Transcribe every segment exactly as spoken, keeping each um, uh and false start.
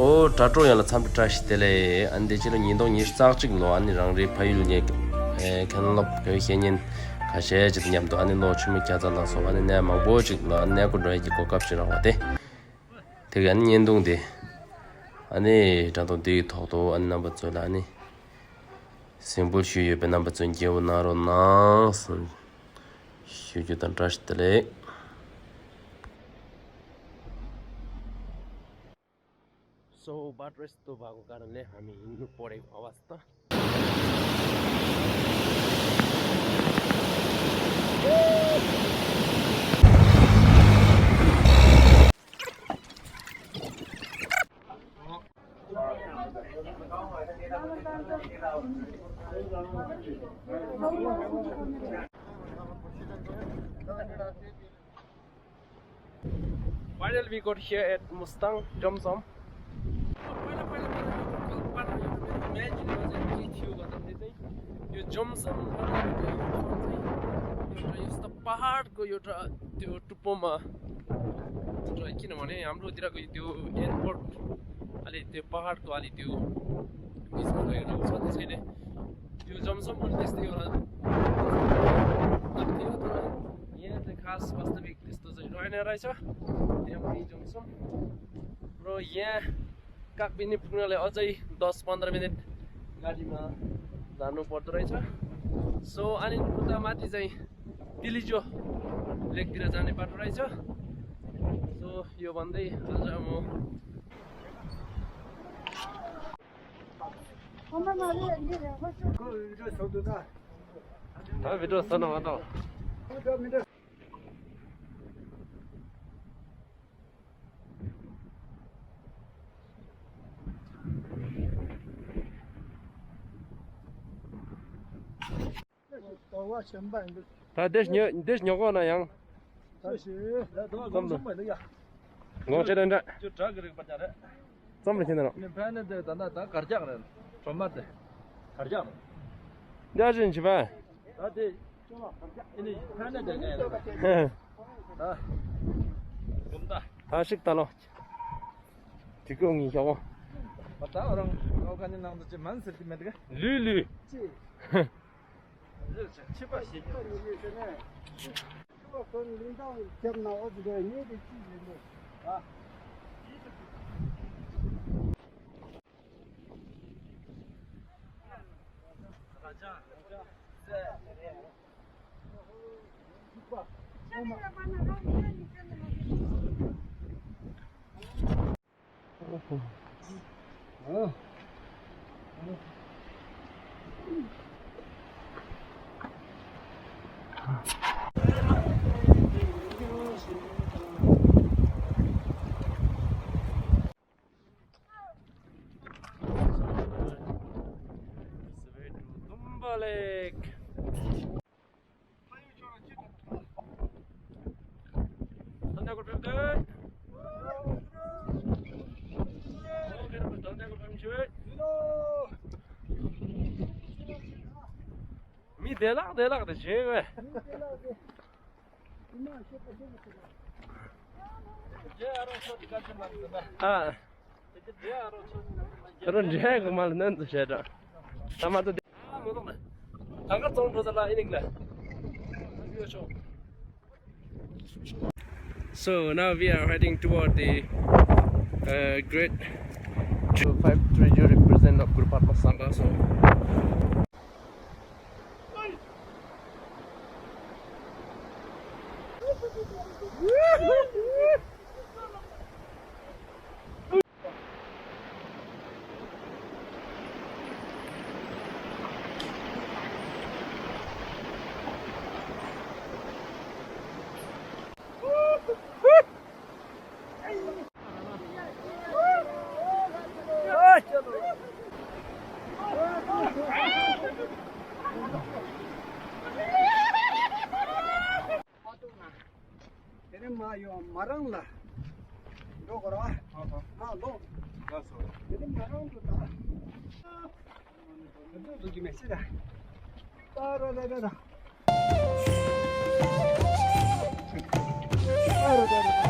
ཨོ་དྲ་གྲོགས་ཡོངས་ལ་འཚམས་འདྲི་བཀྲ་ཤིས་བདེ་ལེགས། ཨ་ནི་དེ་ཕྱི་ལོ་ཉིས་སྟོང་ཉི་ཤུ་རྩ་གཅིག་ལོ་ཨ་ནི་རང་རེའི་ཕ་ཡུལ་ནས་ཨེ་མཁན་སློབ་དགེ་བའི་བཤེས་གཉེན་ཁ་ཤས་ཅིག་དང་མཉམ་དུ་ཨ་ནི་ལོ་ཆུ་མིག་བརྒྱ་རྩ་ལ་སོགས་ཨ་ནི་གནས་མང་པོ་ཅིག་ལ་ཨ་ནི་གནས་སྐོར་འགྲོ་ཡག་གི་གོ་སྐབས་ཅིག་རག་པ་དེ། དེ་ག་ཨ་ནི་བརྙན་ཐུང་དེ་ཨ་ནི་དྲ་ཐོག་འདིའི་ཐོག་ཏུ་ཨ་ནི་རྣམ་པ་ཚོ་ལ་ཨ་ནི་གཟིགས་འབུལ་ཞུས་ཡོད་པས། རྣམ་པ་ཚོ་མཇལ་བ་གནང་རོགས་གནང་ཞུ་རྒྱུ་དང་བཀྲ་ཤིས་བདེ་ལེགས། So, bad rest tu bago karena le, hami inu pore awasta. Finally, we got here at Mustang Jomsom. पहिला, पहिला, पहिला, पहिला, पहिला, यो Jomsom, यो, यो त पहाडको एउटा त्यो टुप्पोमा, र किनभने हाम्रोतिरको त्यो airport अलि त्यो पहाडको अलि त्यो बिचमा गएर छ, त्यसैले यो Jomsom पनि त्यस्तै एउटा, तर यहाँ चाहिँ खास वास्तविक त्यस्तो चाहिँ रहेन रहेछ। यहाँ पनि Jomsom र यहाँ काकबिनी पुग्नलाई अझै दस पन्ध्र मिनेट गाडीमा जानु पर्दो रहेछ। So, अनि उता माथि चाहिँ तिलिजो लेकतिर जाने बाटो रहेछ। So, यो भन्दै आज म भिडियो सर्न। ད་འདི་ཉོ་འདི་ཉོ་གོ་ན་ཡང་། ཙམ་དུ། ངོ་ཅི་རེད་འདྲ། ཙམ་རེ་ཁྱེར་ན་ར། ནི་ཕན་ནི་དེ་ད་ན་ད་གར་རྒྱག་རེད། གྲོ་མ་དེ་གར་རྒྱག་རེད། འདི་ཨ་ཅིན་ཅི་བ། ད་དེ་ཨེ་ནི་ཕན་ནི་དེ་ནས་ད་གོམ་ད། ད་ཤིག་ད་ལོ། དེ་ཀོ་ངི་ཤོག་གོ། ད་རང་ཀའོ་ཁ་ནི་ནང་དུ་ཅི་མན་ཟེར་གི་མེད་གི། ལུས་ལུས། ཅི། ཁྱི་པ་ཞིག་ཁྱི་པ་ཉི་མའི་ཚེ་ནས། ཁྱི་པ་ཁོ་ལིང་ཏང་རྒྱབ་ན་འོ་ཟེར་གི་ངས་དེ་ཅི་ཡིན་ནོ། ཨ། མི་བདེ་ལགས་བདེ་ལགས་དེ་བྱེད་དགོས། ཨ། ད་རུང་འདྲེ་གི་མ་ལ་ནན་དུ་བྱེད་དྲ། ད་མ་ཏོ་དེ། ཨ་མོ་ལོག་ལ། ད་ག་ཙོང་འགྲོ་ས་ལ་ཨི་ནིག་ལ། ཡོ་ཆོ། So now we are heading toward the uh, great five treasury present of Guru Padma Sangha. So དེ་ནས་མ་ཡོང་མ་རང་ལ་འགྲོ་དགོས་ར། ཨ་ལོ། དེ་ནས་མ་རང་དུ་ད། འདུག་འདུག་གི་མེད་ཤི་ད། ད་ར་ར་ར་ར། ད་ར་ར་ར་ར།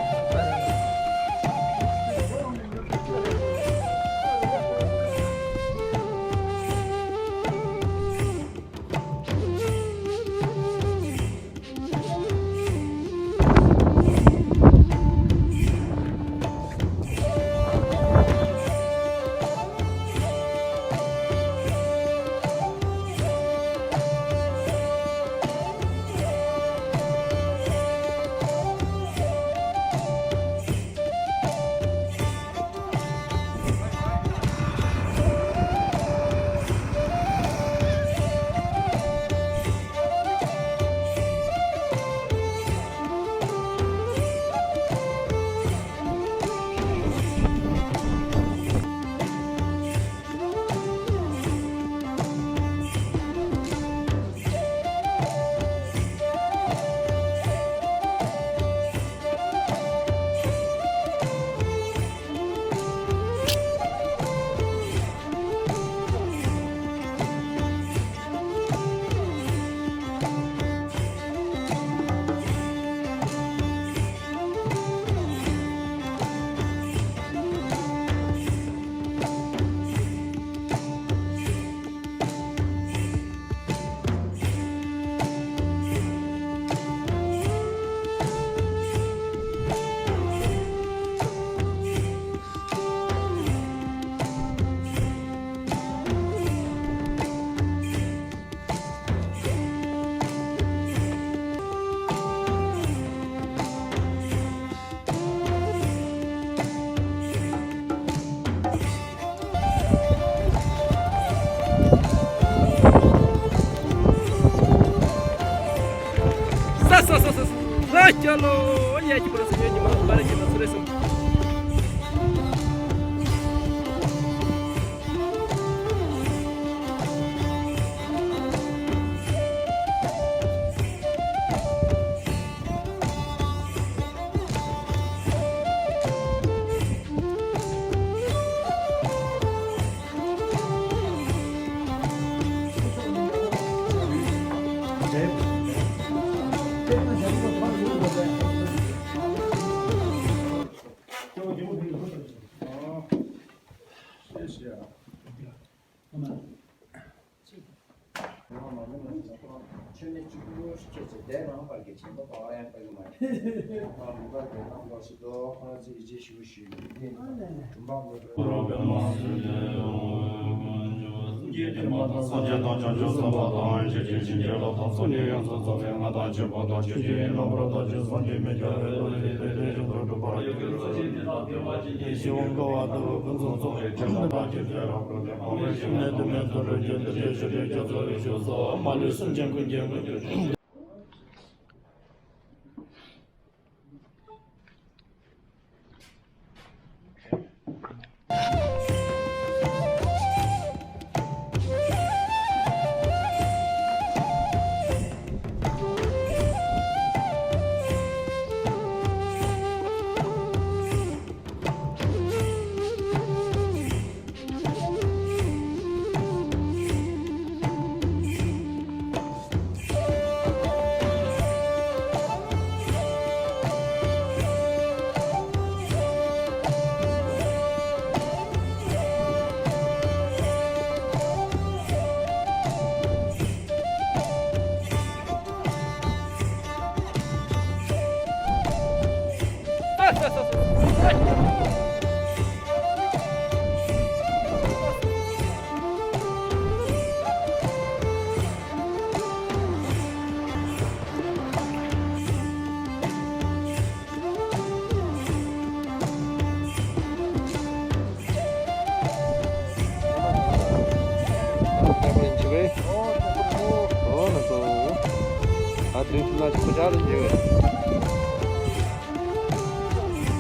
ཅ་ལོ། ཡ་ཅི་པར་སེ་ཉོ་ཉི་མ་པར་ཉི་མ་ཚུ་རེ་སོང་།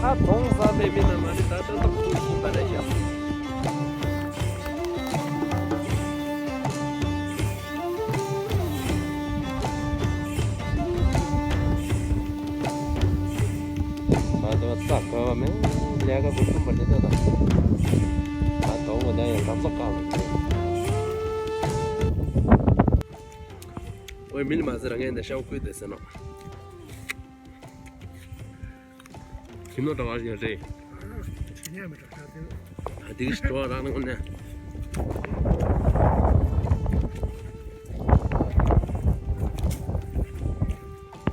ད་དོང་ཟ་བའི་མི་ན་མ་ནི་ད་ད་ད་ཁུ་ཤི་པ་རེད་ཡ། མ་དོ་ཙག་ག་བ་མེ་ལས་ཀ་བུ་ཐུམ་པ་ནི་ད་ད། མ་དོ་བ་ན་ཡང་ལམ་ཙག་ག་བ་མེ། ཨོའི་མི་ལ་མ་ཟེར་ར་ངས་འདི་ཤའུ་ཁུས་དེ་ཟེར་ནོ། ཁྱིམ་ནོར་གྲྭ་བ་ཞིག་རེད། ཨ་དེ་གི་སྤྲོ་བ་རང་ནང་ནས།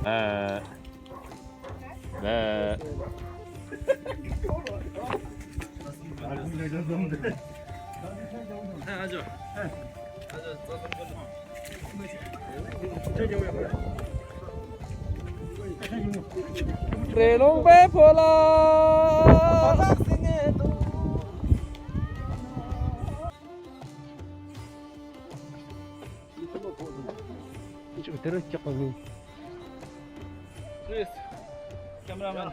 ཨ། ཨ། རི་ལུང་པའི་ཕོ་ལ། Please, cameraman.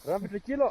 རང་བི་ཀི་ལོ།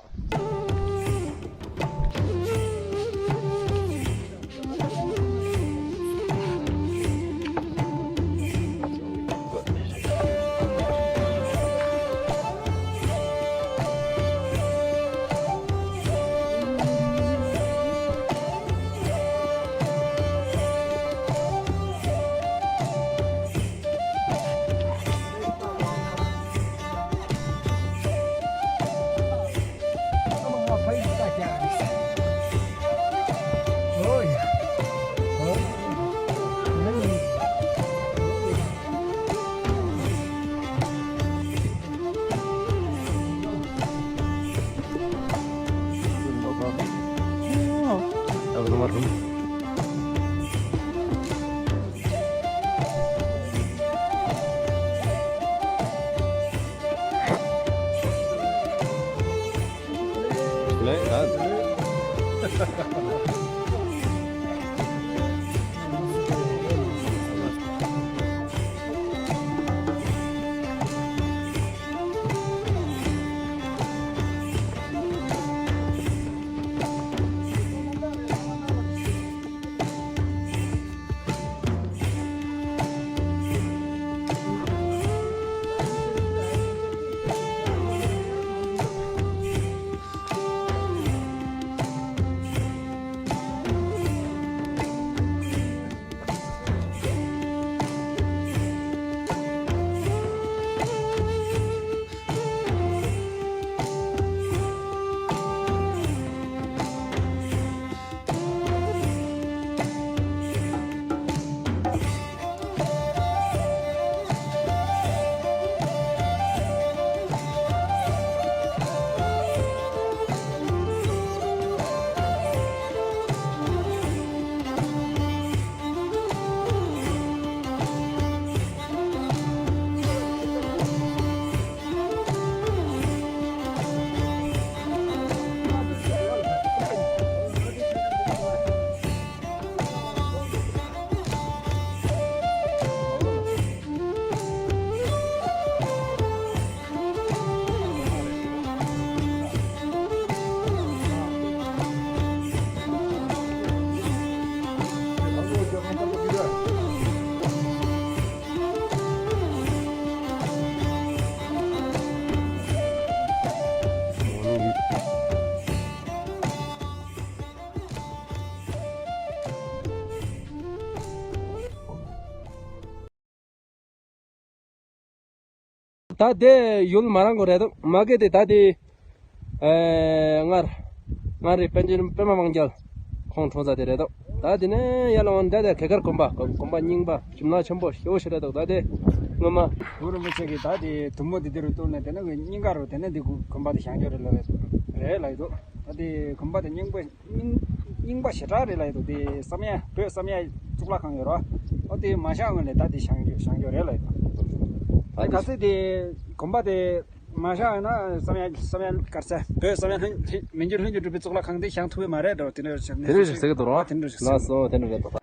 ད་དེ་ཡུལ་མ་རང་གོ་རེད་དོ། མ་གི་དེ་ད་དེ་ཨེ་སྔར་སྔར་རི་པཎ་ཆེན་པདྨ་དབང་རྒྱལ་ཁོང་འཁྲུངས་ས་དེ་རེད་དོ། ད་དེ་ནས་ཡར་ལ་འོང་ད་དེ་གྷེ་གར་དགོན་པ་དགོན་པ་རྙིང་པ་ཞིམ་ལ་ཆེན་པོ་ཞེ་པོ་ཞིག་རེད་དོ། ད་དེ་སྔོན་མ་གུ་རུ་རིན་པོ་ཆེ་གིས་ད་དེ་དུམ་བུ་དེ་དེ་རུ་གཏོར་ནས་དེ་ནས་རྙིང་ག་རུ་དེ་ནས་དེ་དགོན་པ་དེ་བཞེངས་རྒྱུ་རེད་ལབ་རེད་ལབ་ཡོད་དོ། ད་དེ་དགོན་པ་དེ་རྙིང་པ་རྙིང་རྙིང་པ་ཞེ་དྲག་རེད་ལབ་ཡོད་དོ། དེ་བསམ་ཡས་བོད་བསམ་ཡས་གཙུག་ལག་ཁང་ཡོད་རེད་བ། ཨོ་དེ་མ་བཞེངས་སྔོན་ལ་ད་དེ་བཞེངས་རྒྱུ་བཞེངས་རྒྱུ་རེད་ལབ་ཡོད་དོ། ད་ག་ཚོད་དེ་དགོན་པ་དེ་མ་བཞེངས་ཡོད་ན་བསམ་ཡས་བསམ་ཡས་ག་རེ་ཟེར་བོད་བསམ་ཡས་ལྷུན་ལྷུན་མི་འགྱུར་ལྷུན་གྱིས་གྲུབ་པའི་གཙུག་ལག་ཁང་དེ་བཞེངས་ཐུབ་པ་མ་རེད་འགྲོ། དེ་འདྲ་ཞིག་དེ་འདྲ་ཞིག་ཟེར་གི་འདུག་རེད་བ། དེ་འདྲ་ཞིག་ལགས་སོ། དེ་འདྲ་རེད་འདུག་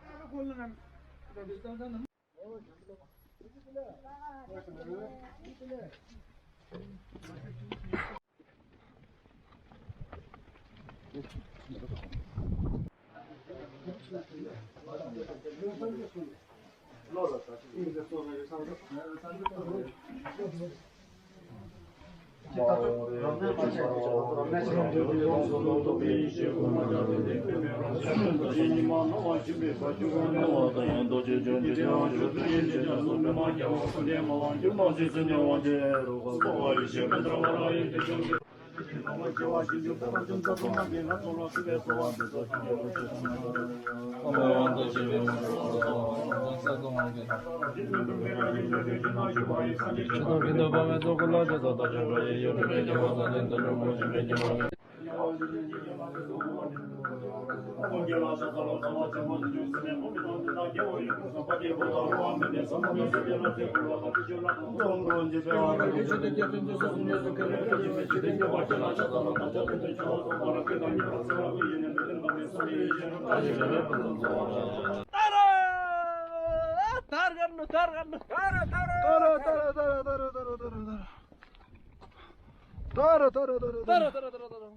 ད། ཏར་ཏར་ཏར་ཏར།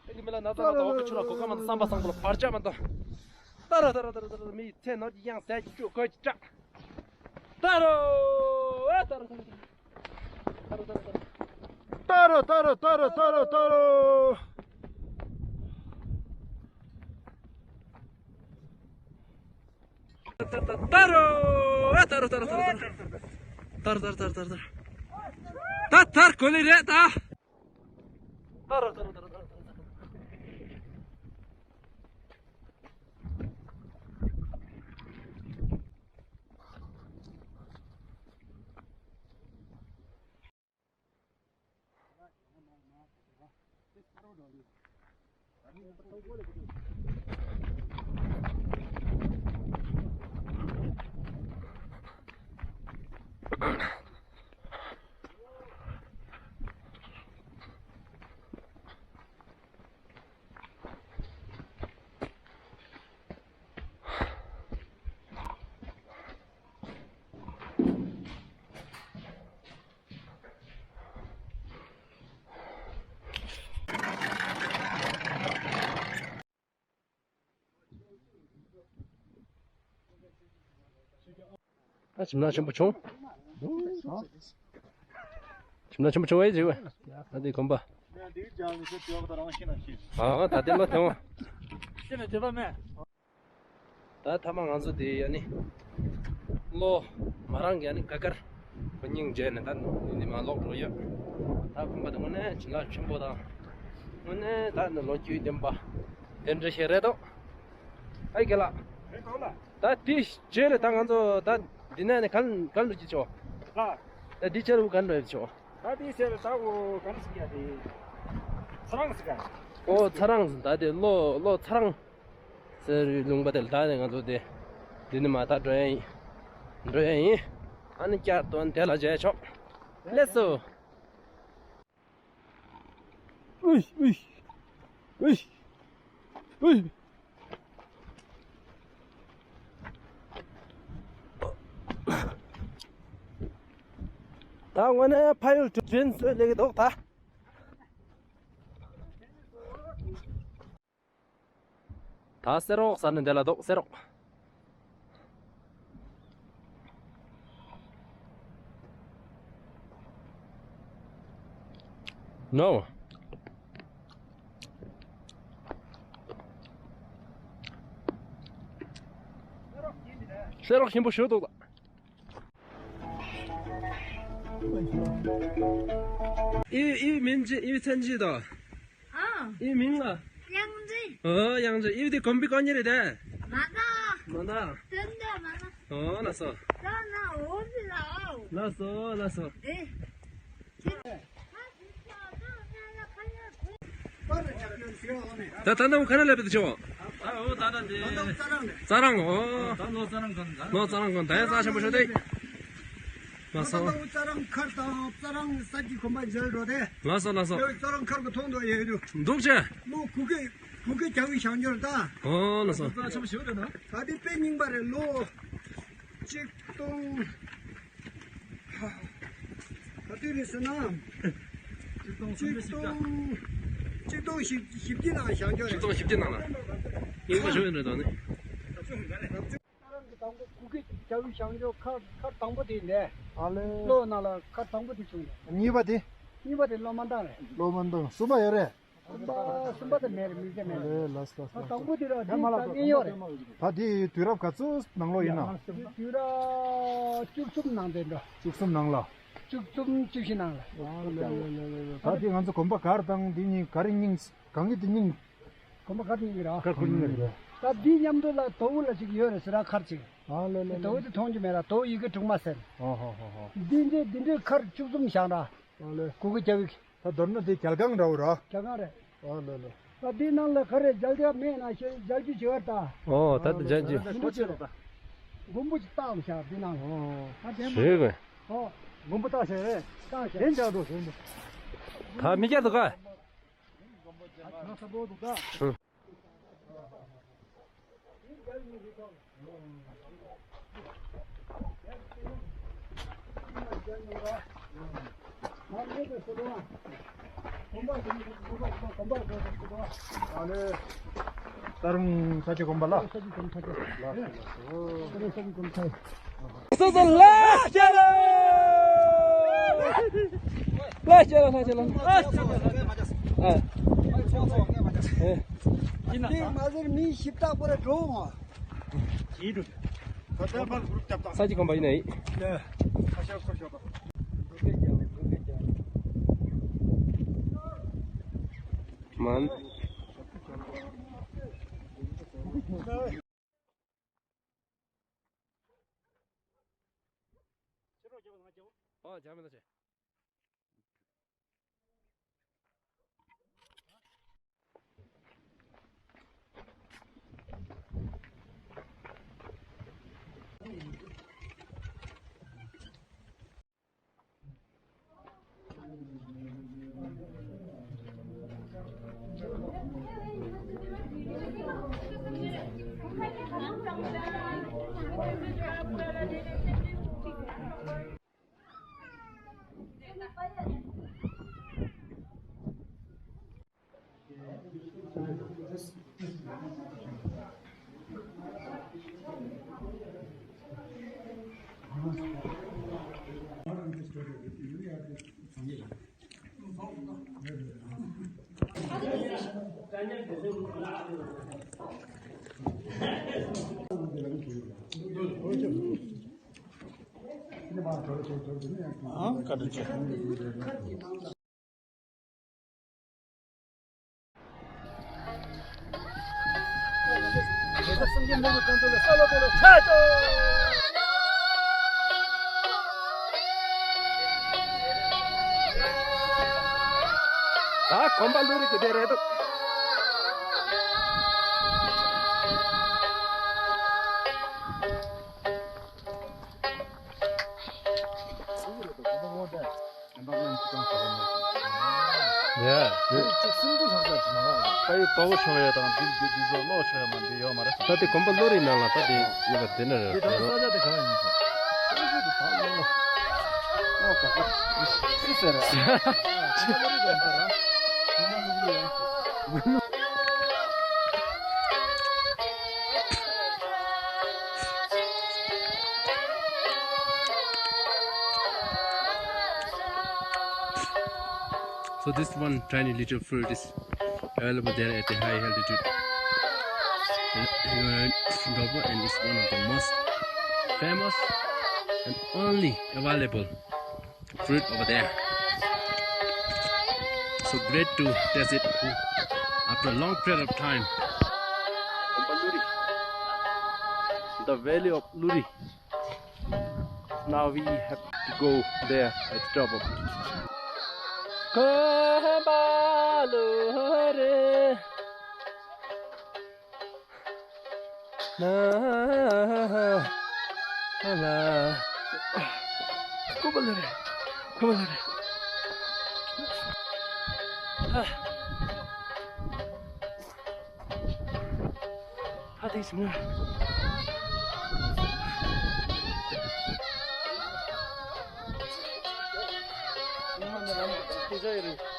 ཨེ་གི་མི་ལ་ན་ཚ་ན་ཚ་འོག་གི་ཆུ་ལ་གོ་ཀ་མ་ན་བསམ་པ་བཟང་པོ་ལ་བར་ཆད་མ་ད། ཏར་ཏར་ཏར་ཏར་ཏར། མི་ཚེ་ནོར་གྱི་གཡང་ཟད་ཀྱི་སྐྱུག་བཀོད་ཀྱི་སྐྲག། ཏར་ཨེ་ཏར་ཏར་ཏར། ཏར་ཏར་ཏར་ཏར། ཏར་ཏར་ཏར་ཏར། ཨེ་ཏར་ཏར་ཏར་ཏར། ཏར་ཏར་ཏར་ཏར་ཏར། ད་ཏར་གོ་ལེ་རེད་ད། ཏར་ཏར་ཏར་ཏར་ཏར། ཨ་ཁྱིམ་ནང་ཆེན་པོ་བྱུང་། ཁྱིམ་ནང་ཆེན་པོ་བྱུང་བས་ཟེར་བས། ཨ་དེ་དགོན་པ། ཨ་ད་དེ་མ་ཐོང་། ད་ཐ་མ་ང་ཚོ་དེ་ཡ་ནི་ལོ་མ་རང་གི་ཡ་ནི་ག་གར་ཁོ་སྙིང་རྗེ་ནས་ད་ནི་མ་ལོག་འགྲོ་ཡ། ད་དགོན་པ་དེ་དངོས་གནས་བྱིན་རླབས་ཆེན་པོ་དང་། དངོས་གནས་ད་ནི་ལོ་རྒྱུས་ལྡན་པ་དེ་འདྲ་ཞིག་རེད་དོ། ཨའི་རྒན་ལགས། ད་དེ་རྗེས་ལ་ད་ང་ཚོ་ད་འདི་ནས་ནི་ག་ག་འགྲོ་གི་ཆོག་ད་འདི་ཆ་རུ་ག་འགྲོ་ཡི་ཆོག་ད་དེ་ཚེ་ད་འོ་ག་ནས་ཟེར་གི་ཡ་དེ། ཚ་རང་ཟེར་ག་ཨོ་ཚ་རང་ཟེར། ད་དེ་ལོ་ལོ་ཚ་རང་ཟེར་ལུང་པ་དེ་ལ་ད་ནི་ང་ཚོ་དེ་འདི་ནས་མར་ད་འགྲོ་ཡ་ཡིན། འགྲོ་ཡ་ཡིན། ཨ་ནི་བསྐྱར་དུ་དེ་ལ་མཇལ་ཆོག་ལགས་སོ། ཨུས་ཨུས་ཨུས་ཨུས། ད་དངོས་གནས་ཕ་ཡུལ་དུ་དྲིན་གཟོ་ལེགས་འདུག་ད། ད་སེ་རོག་ཟེར་ནི་དེ་ལ་འདུག་སེ་རོག་ནོ། སེ་རོག་ཞིམ་པོ་ཞིག་འདུག་ད། ཨི་ཨི་མིང་ཅི་ཨི་མཚན་ཅི་དང་། ཨ། ཨི་མིང་ལ། དབྱངས་ཅི། ཨོ་དབྱངས་ཅི། ཨི་དེ་དགོན་པའི་དཀོན་གཉེར་རེད་དེ། མ་ད། མ་ད། དོན་དུ་མ་ད། ཨོ་ལགས་སོ། ད་ན་འོ་དེ་ལ་ཨོ། ལགས་སོ་ལགས་སོ། དེ། ད་ད་ནམ་ག་ན་ལེབ་དེ་ཆོ། ཨ་འོ་ད་ད་དེ། རྩ་རང་ཨོ། ད་ནོ་རྩ་རང་གོན་ད། ནོ་རྩ་རང་གོན་ད་ཡ་རྩ་ཆེན་པོ་ཆོ་དེ། ལགས་སོ། ད་ད་རྩ་རང་མཁར་དང་རྩ་རང་ས་ཀྱི་དགོན་པ་མཇལ་འགྲོ་དེ། ལགས་སོ་ལགས་སོ། ཡོད་རྩ་རང་མཁར་གི་མཐོང་དོ་ཡོད་དུ། འདུག་ཅེ། ལོ་གུ་གེ་གུ་གེ་རྒྱལ་བའི་ཞང་འབྱོར་ད། ཨོ་ལགས་སོ། རྩ་ཆེན་པོ་ཞིག་ཡོད་དེ་ན། ད་དེ་དཔེ་རྙིང་པ་རེད་ལོ། གཅིག་སྟོང་། ག་དུས་རེད་ཟེར་ན། གཅིག་སྟོང་གཅིག་སྟོང་བཞི་བཞི་བཅུ་ནང་ཞང་འབྱོར་རེད། གཅིག་སྟོང་བཞི་བཅུ་ནང་ལ། རྙིང་པ་ཞིག་ཡོད་རེད་ད་ནི། རྩ་རང་གི་དང་པོ་གུ་གེ་རྒྱལ་བའི་ཞང་འབྱོར་མཁར་མཁར་དང་པོ་དེ་ནས། ཨ་ལེ། ལོ་ནང་ལ་མཁར་དང་པོ་དེ་བྱུང་རེད། གཉིས་པ་དེ། གཉིས་པ་དེ་ལོ་མ་འདང་རེད། ལོ་མ་འདང་། གསུམ་པ་ཡོད་རེད། གསུམ་པ་གསུམ་པ་དེ་མེད་རེད། མི་ཚེ་མེད་རེད། ཨ་ལེ་ལགས་སོ་ལགས་སོ། དང་པོ་དེ་ར་དེ་ད་གཉིས་ཡོད་རེད། ད་དེ་དུས་རབས་ག་ཚོད་ནང་ལོགས་ཡིན་ན། དུས་རབས་བཅུ་གསུམ་ནང་དེ་འདྲ། བཅུ་གསུམ་ནང་ལ། བཅུ་གསུམ་བཅུ་བཞི་ནང་ལ། ཨ་ལེ་ལེ་ལེ་ལེ། ད་དེ་ང་ཚོ་དགོན་པ་གར་དང་དེ་གཉིས་ག་རེ་རྙིང་གང་གི་དེ་རྙིང་། དགོན་པ་གར་རྙིང་གི་ར། གར་རྙིང་གི་ར། ད་དེའི་མཉམ་དུ་ལ་དོ་བོ་ལ་ཅིག་ཡོད་རེད་ཟེར་ར་མཁར་ཅིག་ཨ་ལེ་ལེ་ལེ། དོ་བོ་དེ་མཐོང་རྒྱུ་མེད་ར། དོ་བོ་ཡི་གེ་དྲུག་མ་ཟེར། ཨོ་ཧོ་ཧོ་ཧོ། འདི་འདྲའི་འདི་འདྲའི་མཁར་བཅུ་གསུམ་བཞེངས་ར། ཨ་ལེ། གུ་གེ་རྒྱལ་བའི། ད་མདོར་ན་དེ་གྱལ་ཁང་འདྲ་བོ་ར། གྱལ་ཁང་རེད། ཨ་ལེ་ལེ། ད་དེའི་ནང་ལ་ག་རེ་མཇལ་རྒྱུ་མེད་ན་ཞེས་མཇལ་རྒྱུ་བྱེད་པར་ད། ཨོ་ད་དེ་མཇལ་རྒྱུ། མགོན་པོ་ཆེ་རུ་ད། མགོན་པོ་ཅིག་བཏགས་བཞག་དེ་ནང་ལ། ཨོ། ད་དེ་མ། ཞེས་གོ། ཨོ། མགོན་པོ་བཏགས་བཞག་རེད། བཏགས་བཞག་དེ་མཇལ་འགྲོ་ཞེས་མགོན་པོ། ད་མི་སྐྱ་འདུག་ག། ཨང་། ཨ་ལེ། རྩ་རང་ས་ཀྱི་དགོན་པ་ལ། ལགས་སོ་ལགས་སོ། ལགས་སོ་ལགས་སོ། ལགས་སོ་ལགས་སོ། ལགས་སོ་ལགས་སོ། ཨ། ཨེ། ཨེ། མ་ཟེར་མི་ཞིབ་ཏག་པོ་ར་འགྲོ་འོང་། ས་ཀྱི་དགོན་པ་ཡིན་ནའི། མན། ཨོ་ཇ་མེད་ད་ཆེ། ད་གོམ་པ་བླུག་རིགས་ཀྱི་དེ་རེད་འདུག་ཡ། ད་ཡི་དོ་བོ་ཆོག་ཡ་དང་འདི་འདི་འདི་ཚོ་ལོག་ཆོག་ཡ་མ་འདི་ཡོད་མ་རེད། ད་དེ་གོམ་པ་བླུག་རིགས་ནང་ལ་ད་དེ་ཡོད་པ་དེ་ནི་རེད། དེ་དང་ས་ཆ་དེ་ག་བ་ཡིན་ཟེར། ཨོ་ཀ་ཀ་ཅི་ཟེར་ར། So this one tiny little fruit is available there at the high altitude. And, and it's one of the most famous and only available fruit over there. So great to taste it after a long period of time. The valley of Luri. Now we have to go there at the top of it. Kabalore. Na, na, na. Kabalore. Kabalore. Ah. ཨ་དེ་སུ་ན།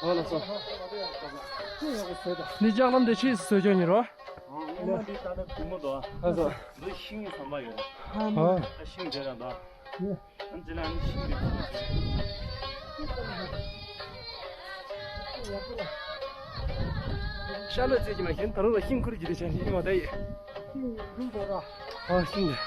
ཨོ་ལགས་སོ། ནི་ལྕགས་ལམ་དེ་ཆི་བཟོས་ཀྱང་ཉེ་རོ། ཨ་ནི་ད་ནི་གུ་མོ་དོ། ཨ་ཟོ། འདི་ཤིང་ཟམ་པ་ཡོད། ཨ། ཤིང་དེ་ར་འདུག་ཤ་ལོ་ཙེ་གི་མ་ཤེས། ད་རུང་ལ་ཤིང་ཁུར་གྱི་དེ་ཆ་ནི་མ་ད་ཡི། ཨ་ཤིང་།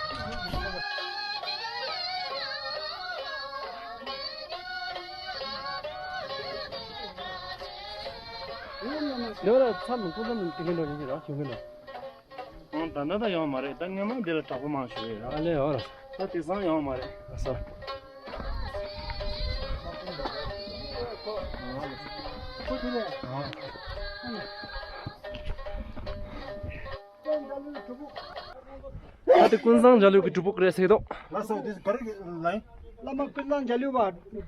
ལོ་ར་ཚམ་ཀུ་ཙམ་དེ་གི་ནོ་ཡིན་གྱི་ར་ཤིང་གི་ནོ། ཨང་ད་ནི་ད་ཡོང་མ་རེད། ད་སྔོན་མ་འདི་ལ་དྲག་པོ་མང་ཤོས་རེད། ཨ་ལེ་ཨོ་ར། ད་དེང་སང་ཡོང་མ་རེད། ཨ་སོ། ད་དེ་ཀུན་བཟང་འཇའ་ལུས་ཀྱི་སྒྲུབ་ཕུག་རེད་ཟེར་དོ། ལགས་སོ། དེ་ག་རེ་ལ་ཡིན། བླ་མ་ཀུན་བཟང་འཇའ་ལུས་པ་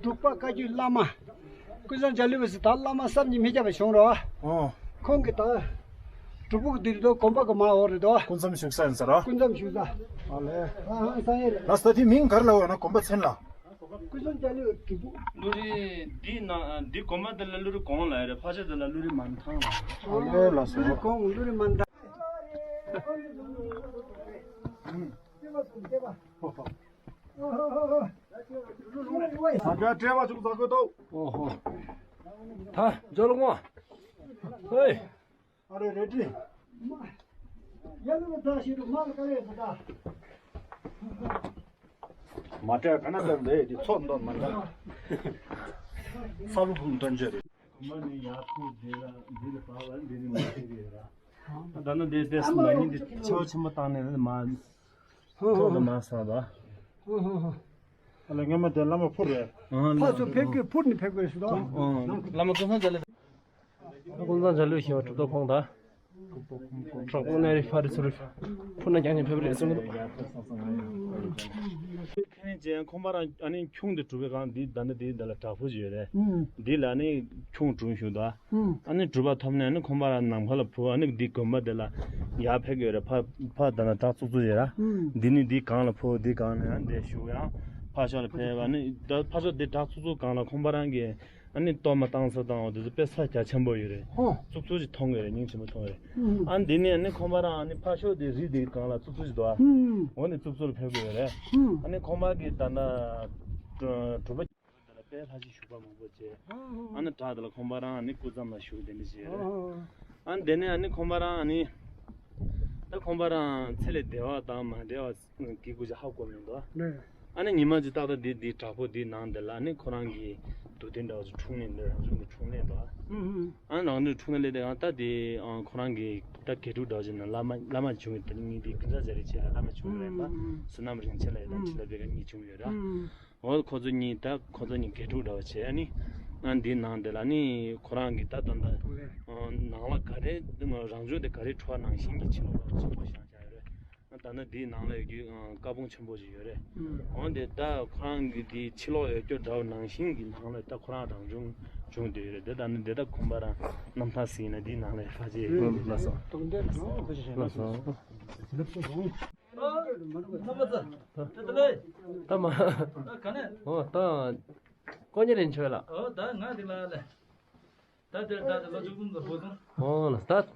འབྲུག་པ་བཀའ་བརྒྱུད་བླ་མ། ཀུན་བཟང་འཇའ་ལུས་པ་ཟེར་ད་བླ་མ་བསམ་གྱིས་མི་ཁྱབ་པ་བྱུང་རོ། ཨོ། ཁོང་གིས་ད་སྒྲུབ་ཕུག་འདི་རེད་དོ། དགོན་པ་གི་མ་འོག་རེད་དོ། སྐུ་མཚམས་བཞུགས་ས་ཡིན་ས་རོ། སྐུ་མཚམས་བཞུགས་ས། ཨ་ལེ། ཨ་ཨ་ས་ཡིན་རེད། ལགས་སོ། ད་དེ་མིང་ག་རེ་ལབ་ཡོད་ན་དགོན་པ་མཚན་ལ། ཀུན་བཟང་འཇའ་ལུས་སྒྲུབ་ཕུག། ཀླུ་རི་འདི་ན་འདི་དགོན་པ་འདི་ལ་ཀླུ་རི་གོང་ལབ་ཡོད་རེད། ཕར་ཕྱོགས་འདི་ལ་ཀླུ་རི་མན་ཐང་ལབ་ཡོད་རེད། ཨ་ལེ་ལགས་སོ། ཀླུ་རི་གོང་ཀླུ་རི་མན་ཐང་། ཨ་ཅག་བཀྲ་བ་བྱུང་ཟ་གོ་ཏོ། ཨོ་ཧོ། ད་འཇོ་ལོ་ངོ་། ཧེ། ཨ་རེ་རེ་ཏི། མ་སྤྲད་ག་ན་ལྟར་འདི་འདི་ཚོགས་འདོན་མ་འདྲ། ས་ལུ་ཕུང་འདོན་རྒྱུ་རེད། མ་ནི་ཡར་ཐུག་འདི་ལ་འདི་ལ་བར་བ་འདི་ནི་མ་ཤེས་ཡོད་ར། ད་ནི་འདི་འདི་སུ་ན་ནི་འདི་ཆེ་བ་ཆེན་པོ་བཏང་ནས་མ། ཐོག་ལ་མ་ས་བ། ཨ་ལ་ངས་མ་དེ་བླ་མ་ཕུར་རེད། ཕ་སུ་ཕེབས་ཀྱི་ཕུར་ནི་ཕེབས་དགོས་སུ་དོ། བླ་མ་ཀུན་བཟང་འཇའ་ལུས། ཀུན་བཟང་འཇའ་ལུས་ཞེས་པ་གྲུབ་ཐོབ་ཁོང་དང་། དྲག་པོ་གནས་རི་ཕ་རི་ཚུ་རི་ཕུར་ན་རྒྱང་ནས་ཕེབས་རེད་གསུངས་འདུག་ཁེ་ནི་ཅན་ཁོང་པ་རང་ཨ་ནི་ཁྱུང་དེ་གྲུབ་པའི་སྒང་འདི་ད་ནི་འདི་འདི་ལ་དྲག་པོ་ཞིག་ཡོད་རེད། འདི་ལ་ནི་ཁྱུང་གྲུབ་ཞུ་ད། ཨ་ནི་གྲུབ་པ་ཐོབ་ནས་ཨ་ནི་ཁོང་པ་རང་ནམ་མཁའ་ལ་འཕུར། ཨ་ནི་འདི་དགོན་པ་འདི་ལ་ཡར་ཕེབས་ཀྱི་ཡོད་རེད། ཕ་ཕ་ད་ན་བྲག་བཙུགས་བཙུགས་ཡོད་ར། འདི་ནི་འདི་སྒང་ལ་འཕུར། འདི་སྒང་ནས་ཨ་འདི་ཞུ་ཡང་ཕ། ཕར་ཕྱོགས་ལ་ཕེབས་པ་ནི་ད་ཕར་ཕྱོགས་དེ་བྲག་ཚུགས་ཚུགས་སྒང་ལ་ཁོང་པ་རང་གི་ཨ་ནི་གཏོར་མ་བཏང་ས་དང་འོ་དེ་ཚོ་དཔེ་ས་རྒྱ་ཆེན་པོ་ཡོད་རེད། ཧོ། ཚུགས་ཚུགས་ཅིག་མཐོང་གི་རེད། སྙིང་རྗེ་མོ་མཐོང་གི་རེད། ཨ་འདི་ནས་ཨ་ནི་ཁོང་པ་རང་ཨ་ནི་ཕར་ཕྱོགས་དེ་རི་དེ་སྒང་ལ་ཚུགས་ཚུགས་ཅིག་འདུག་ཨ། འོ་ནི་ཚུགས་ཚུགས་ལ་ཕེབས་དགོས་ཡོད་རེད། ཨ་ནི་ཁོང་པ་གི་ད་ལྟ་གྲུབ་པ་དེ་ལ་དཔེ་ལྷ་ཞིག་བཞུགས་པ་མང་པོ་བྱས། ཨ་ནི་བྲག་དེ་ལ་ཁོང་པ་རང་ཨ་ནི་སྐུ་མཚམས་ལ་བཞུགས་དེ་འདྲ་བྱས་རེད། ཨ་ནི་དེ་ནས་ཨ་ནི་ཁོང་པ་རང་ཨ་ནི་ད་ཁོང་པ་རང་ཚེ་ལས་འདས་པ་དང་མ་འདས་པ་གི་སྐོར་ཅིག་ཧ་གོ་མི་འདུག་ཨ། ཨ་ནི་ཉི་མ་གཅིག་ཏག་ཏག་འདི་འདི་བྲག་ཕུག་འདི་ནང་དེ་ལ་ཨ་ནི་ཁོ་རང་གི་འདུག་སྟེ་འདྲ་བ་ཅིག་འཁྲུངས་ནས་འདི་རང་བྱུང་གི་འཁྲུངས་ནས་འདུག་ཨ། ཨ་ནི་རང་བྱུང་འཁྲུངས་ནས་ལས་དེ་གང་ལྟར་དེ་ཨ་ཁོ་རང་གི་ད་དགེ་ཕྲུག་འདྲ་བ་ཅིག་ན་བླ་མ་བླ་མ་བྱུང་བའི་དེ་ནི་ངེད་འདི་ཀུན་བཟང་རྒྱ་རི་ཆེ་ལ་བླ་མ་བྱུང་བའི་རེད་པ། བསོད་ནམས་རིན་ཆེན་ལགས་དང་ཕྱི་ལ་བེ་ག་གཉིས་བྱུང་ཡོད་ར། འོ་ཁོ་ཚོ་གཉིས་ད་ཁོ་ཚོ་གཉིས་དགེ་ཕྲུག་འདྲ་བ་བྱས། ཨ་ནི་ཨ་འདི་ནང་དེ་ལ་ནི་ཁོ་རང་གི་ད་ད་ད་ནང་ལ་ག་རེ་རང་བྱུང་དེ་ག་རེ་འཕྲོ་བ་ནང་བཞིན་གྱི་ཕྱི་ལོགས་ལ་ཆེན་པོ་བཞེངས་བཞག་ཡོད་རེད། ད་ནི་འདིའི་ནང་ལ་ཡོད་རྒྱུ་ཨ་བཀའ་དཔུང་ཆེན་པོ་ཞིག་ཡོད་རེད། འོན་ཏེ་ད་ཁོ་རང་གི་འདི་ཕྱི་ལོགས་ཡོད་རྒྱུ་འདྲ་བ་ནང་བཞིན་གྱི་ནང་ལ་ད་ཁོ་རང་རང་བྱུང་བྱུང་བསྡད་ཡོད་རེད། དེ་ད་ནི་འདི་ད་ཁོང་པ་རང་རྣམ་ཐར་ཟེར་ན་འདིའི་ནང་ལ་ཡོད་ཕ་ཆེ། ལགས་སོ། ལགས་སོ། ད་མ། འོ་ད་ཀོ་ཉེ་རེན་ཆོས་ལ། འོ་ད་ང་འདི་ལ་ལས། ད་དེར་ད་དེ་ལོ་བཅུ་གསུམ་དུ་བུ་དང་། འོ་ལགས་ད།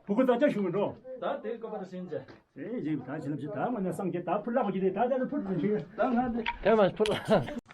བུ་གུ་ད་ཅི་ཞུ་འགྲོ། ད་དེ་ཀ་པ་ད་ཤིན་ཅེ། ཨེ་ཇི་ད་ཕྱི་ལ་ཕྱི་ད་ང་ནི་སངས་རྒྱས་ད་ཕུར་ལ་གོ་ཅི་དེ་ད་ད་ཕུར་ལ་ཕྱི། ད་ང་དེ། ཡ་མ་ཕུར་ལ།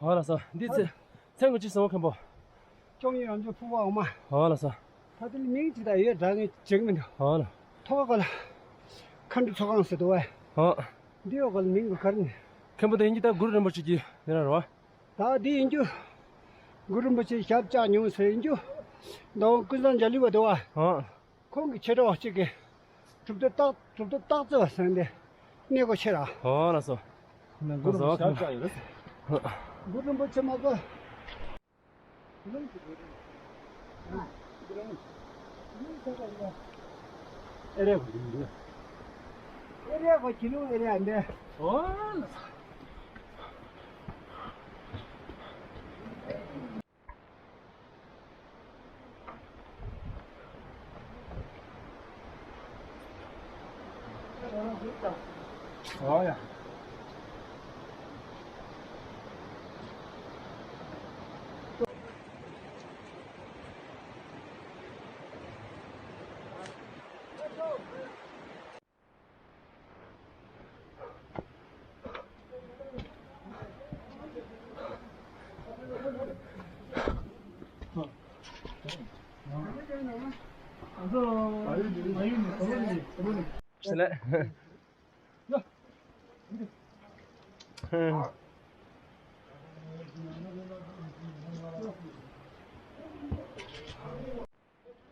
ཨོ་ལགས་སོ། འདི་ཚེ་མཚན་གུ་ཅི་སོང་མཁན་པོ། ཅོང་ཡོན་རང་བྱུང་ཕུར་པ་འོ་མ། ཨོ་ལགས་སོ། ད་དེ་ལ་མིང་ཅི་ད་ཡོད་ད་ངས་ཅིག་མི་འདུག་ཨོ་ལགས། ཐོག་ཁ་ལ་མཁའ་འགྲོ་ཚོགས་ཁང་ཟེར་འདུག་བས། ཨོ། འདི་འོག་ལ་མིང་གི་གར་ནི། མཁན་པོ་དེ་ཡིན་གྱི་ད་གུ་རུ་རིན་པོ་ཆེ་གི་ཡིན་ར་རོ། ད་འདི་ཡིན་རྒྱུ། གུ་རུ་རིན་པོ་ཆེ་ཞབས་བཅགས་མྱོང་ཟེར་ཡིན་རྒྱུ། ད་འོ་ཀུན་བཟང་འཇའ་ལུས་པ་འདུག་བ། ཨོ། ཁོང་གི་ཆེ་གྲས་ཅིག་གིས་གྲུབ་ཐོབ་སྟག་གྲུབ་ཐོབ་སྟག་རྩེ་བ་ཟེར་འདི་གནས་སྒོ་ཕྱེ་ར། ཨོ་ལགས་སོ། ལགས་སོ། གུ་རུ་རིན་པོ་ཆེ་མ་གོ། ཨེ་རེ་གོ་ཁྱི་ལུང་ཨེ་རེ་འདི། ཨོ་ལགས་སོ། ཨོ་ཡ།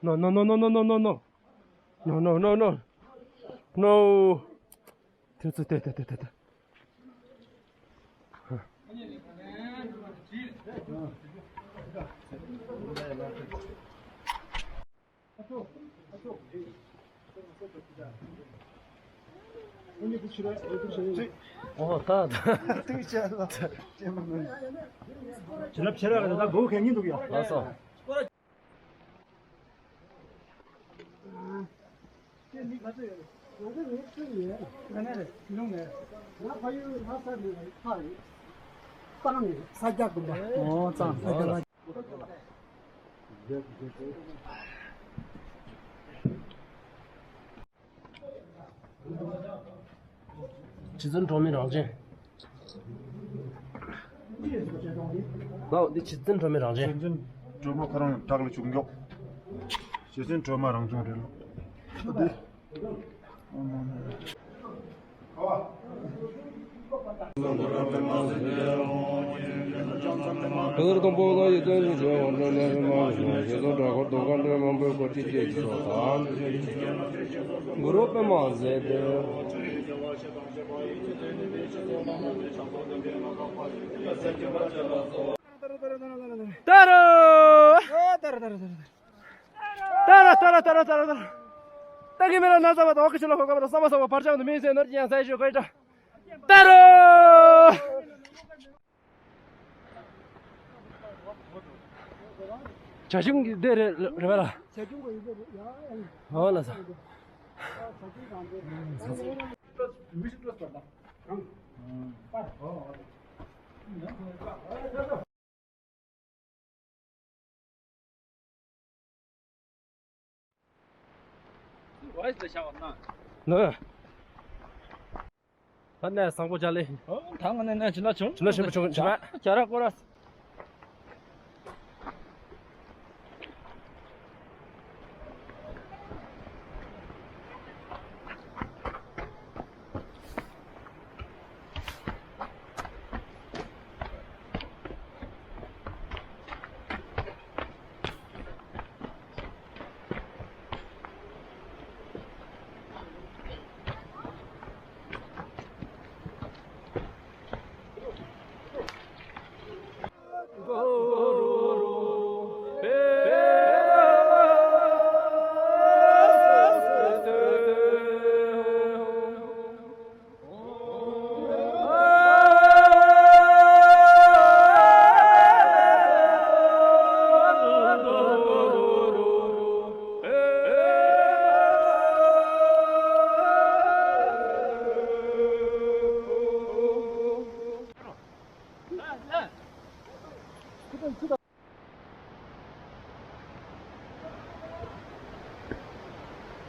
No, no, no, no, no, no, no, no. No, no, no, no, no. No. ཐུགས་རྗེ་ཆེ། ཨོ་ད་ད། ཐུགས་རྗེ་ཆེ་ལགས། ཇི་ལབ་ཆེ་ར་ག་ད་གོ་མཁན་ཉིད་འདུག་ཡ། ལགས་སོ། རྗེ་བཙུན་སྒྲོལ་མའི་རང་བྱོན། ལགས་འདི་རྗེ་བཙུན་སྒྲོལ་མའི་རང་བྱོན། རྗེ་བཙུན་སྒྲོལ་མ་ཁོ་རང་བྲག་ལ་བྱུང་མགྱོགས། རྗེ་བཙུན་སྒྲོལ་མ་རང་བྱོན་རེད་ལགས། འདི། གུ་རུ་སྟོང་པོ་ལ་ཡི་དམ་ཞིང་ཆེན་དབང་ཕྱུག་གནས་པའི་མ་ཞིག་ཞེས་སོགས་གྲྭ་སྐོར་རྡོ་ཁ་འདྲེན་མང་པོའི་སྐོར་ཅིག་བཅས་ཀྱི་སོགས་དང་། གུ་རུ་པདྨ་འཛིན་པའི། ཏཱ་ར། ཏཱ་ར་ཏཱ་ར་ཏཱ་ར་ཏཱ་ར། ཏཱ་གི་མེ་ལ་ན་ས་བ་དང་ཨོ་ཀི་ཆུ་ལ་ཁོ་ཀ་བ་ས་མ་ས་བ་བར་ཆད་དུ་མི་སེ་ནོར་ཅི་ཡང་ས་ཡི་ཞུ་གོ་ཡི་ཏ། ཏཱ་ར། བྱ་ཁྱུང་གི་སྡེ་རེད་རེད་པ་ལ། ཨོ་ལ་ས། ལོས། ད་ནས་བཟང་པོ་བྱ་ལེ། ཨོ། ད་ང་ནས་ནས་བྱིན་རླབས་བྱུང་། བྱིན་རླབས་ཆེན་པོ་བྱུང་། བྱིན་རླབས། བྱ་ར་སྐོར་ར།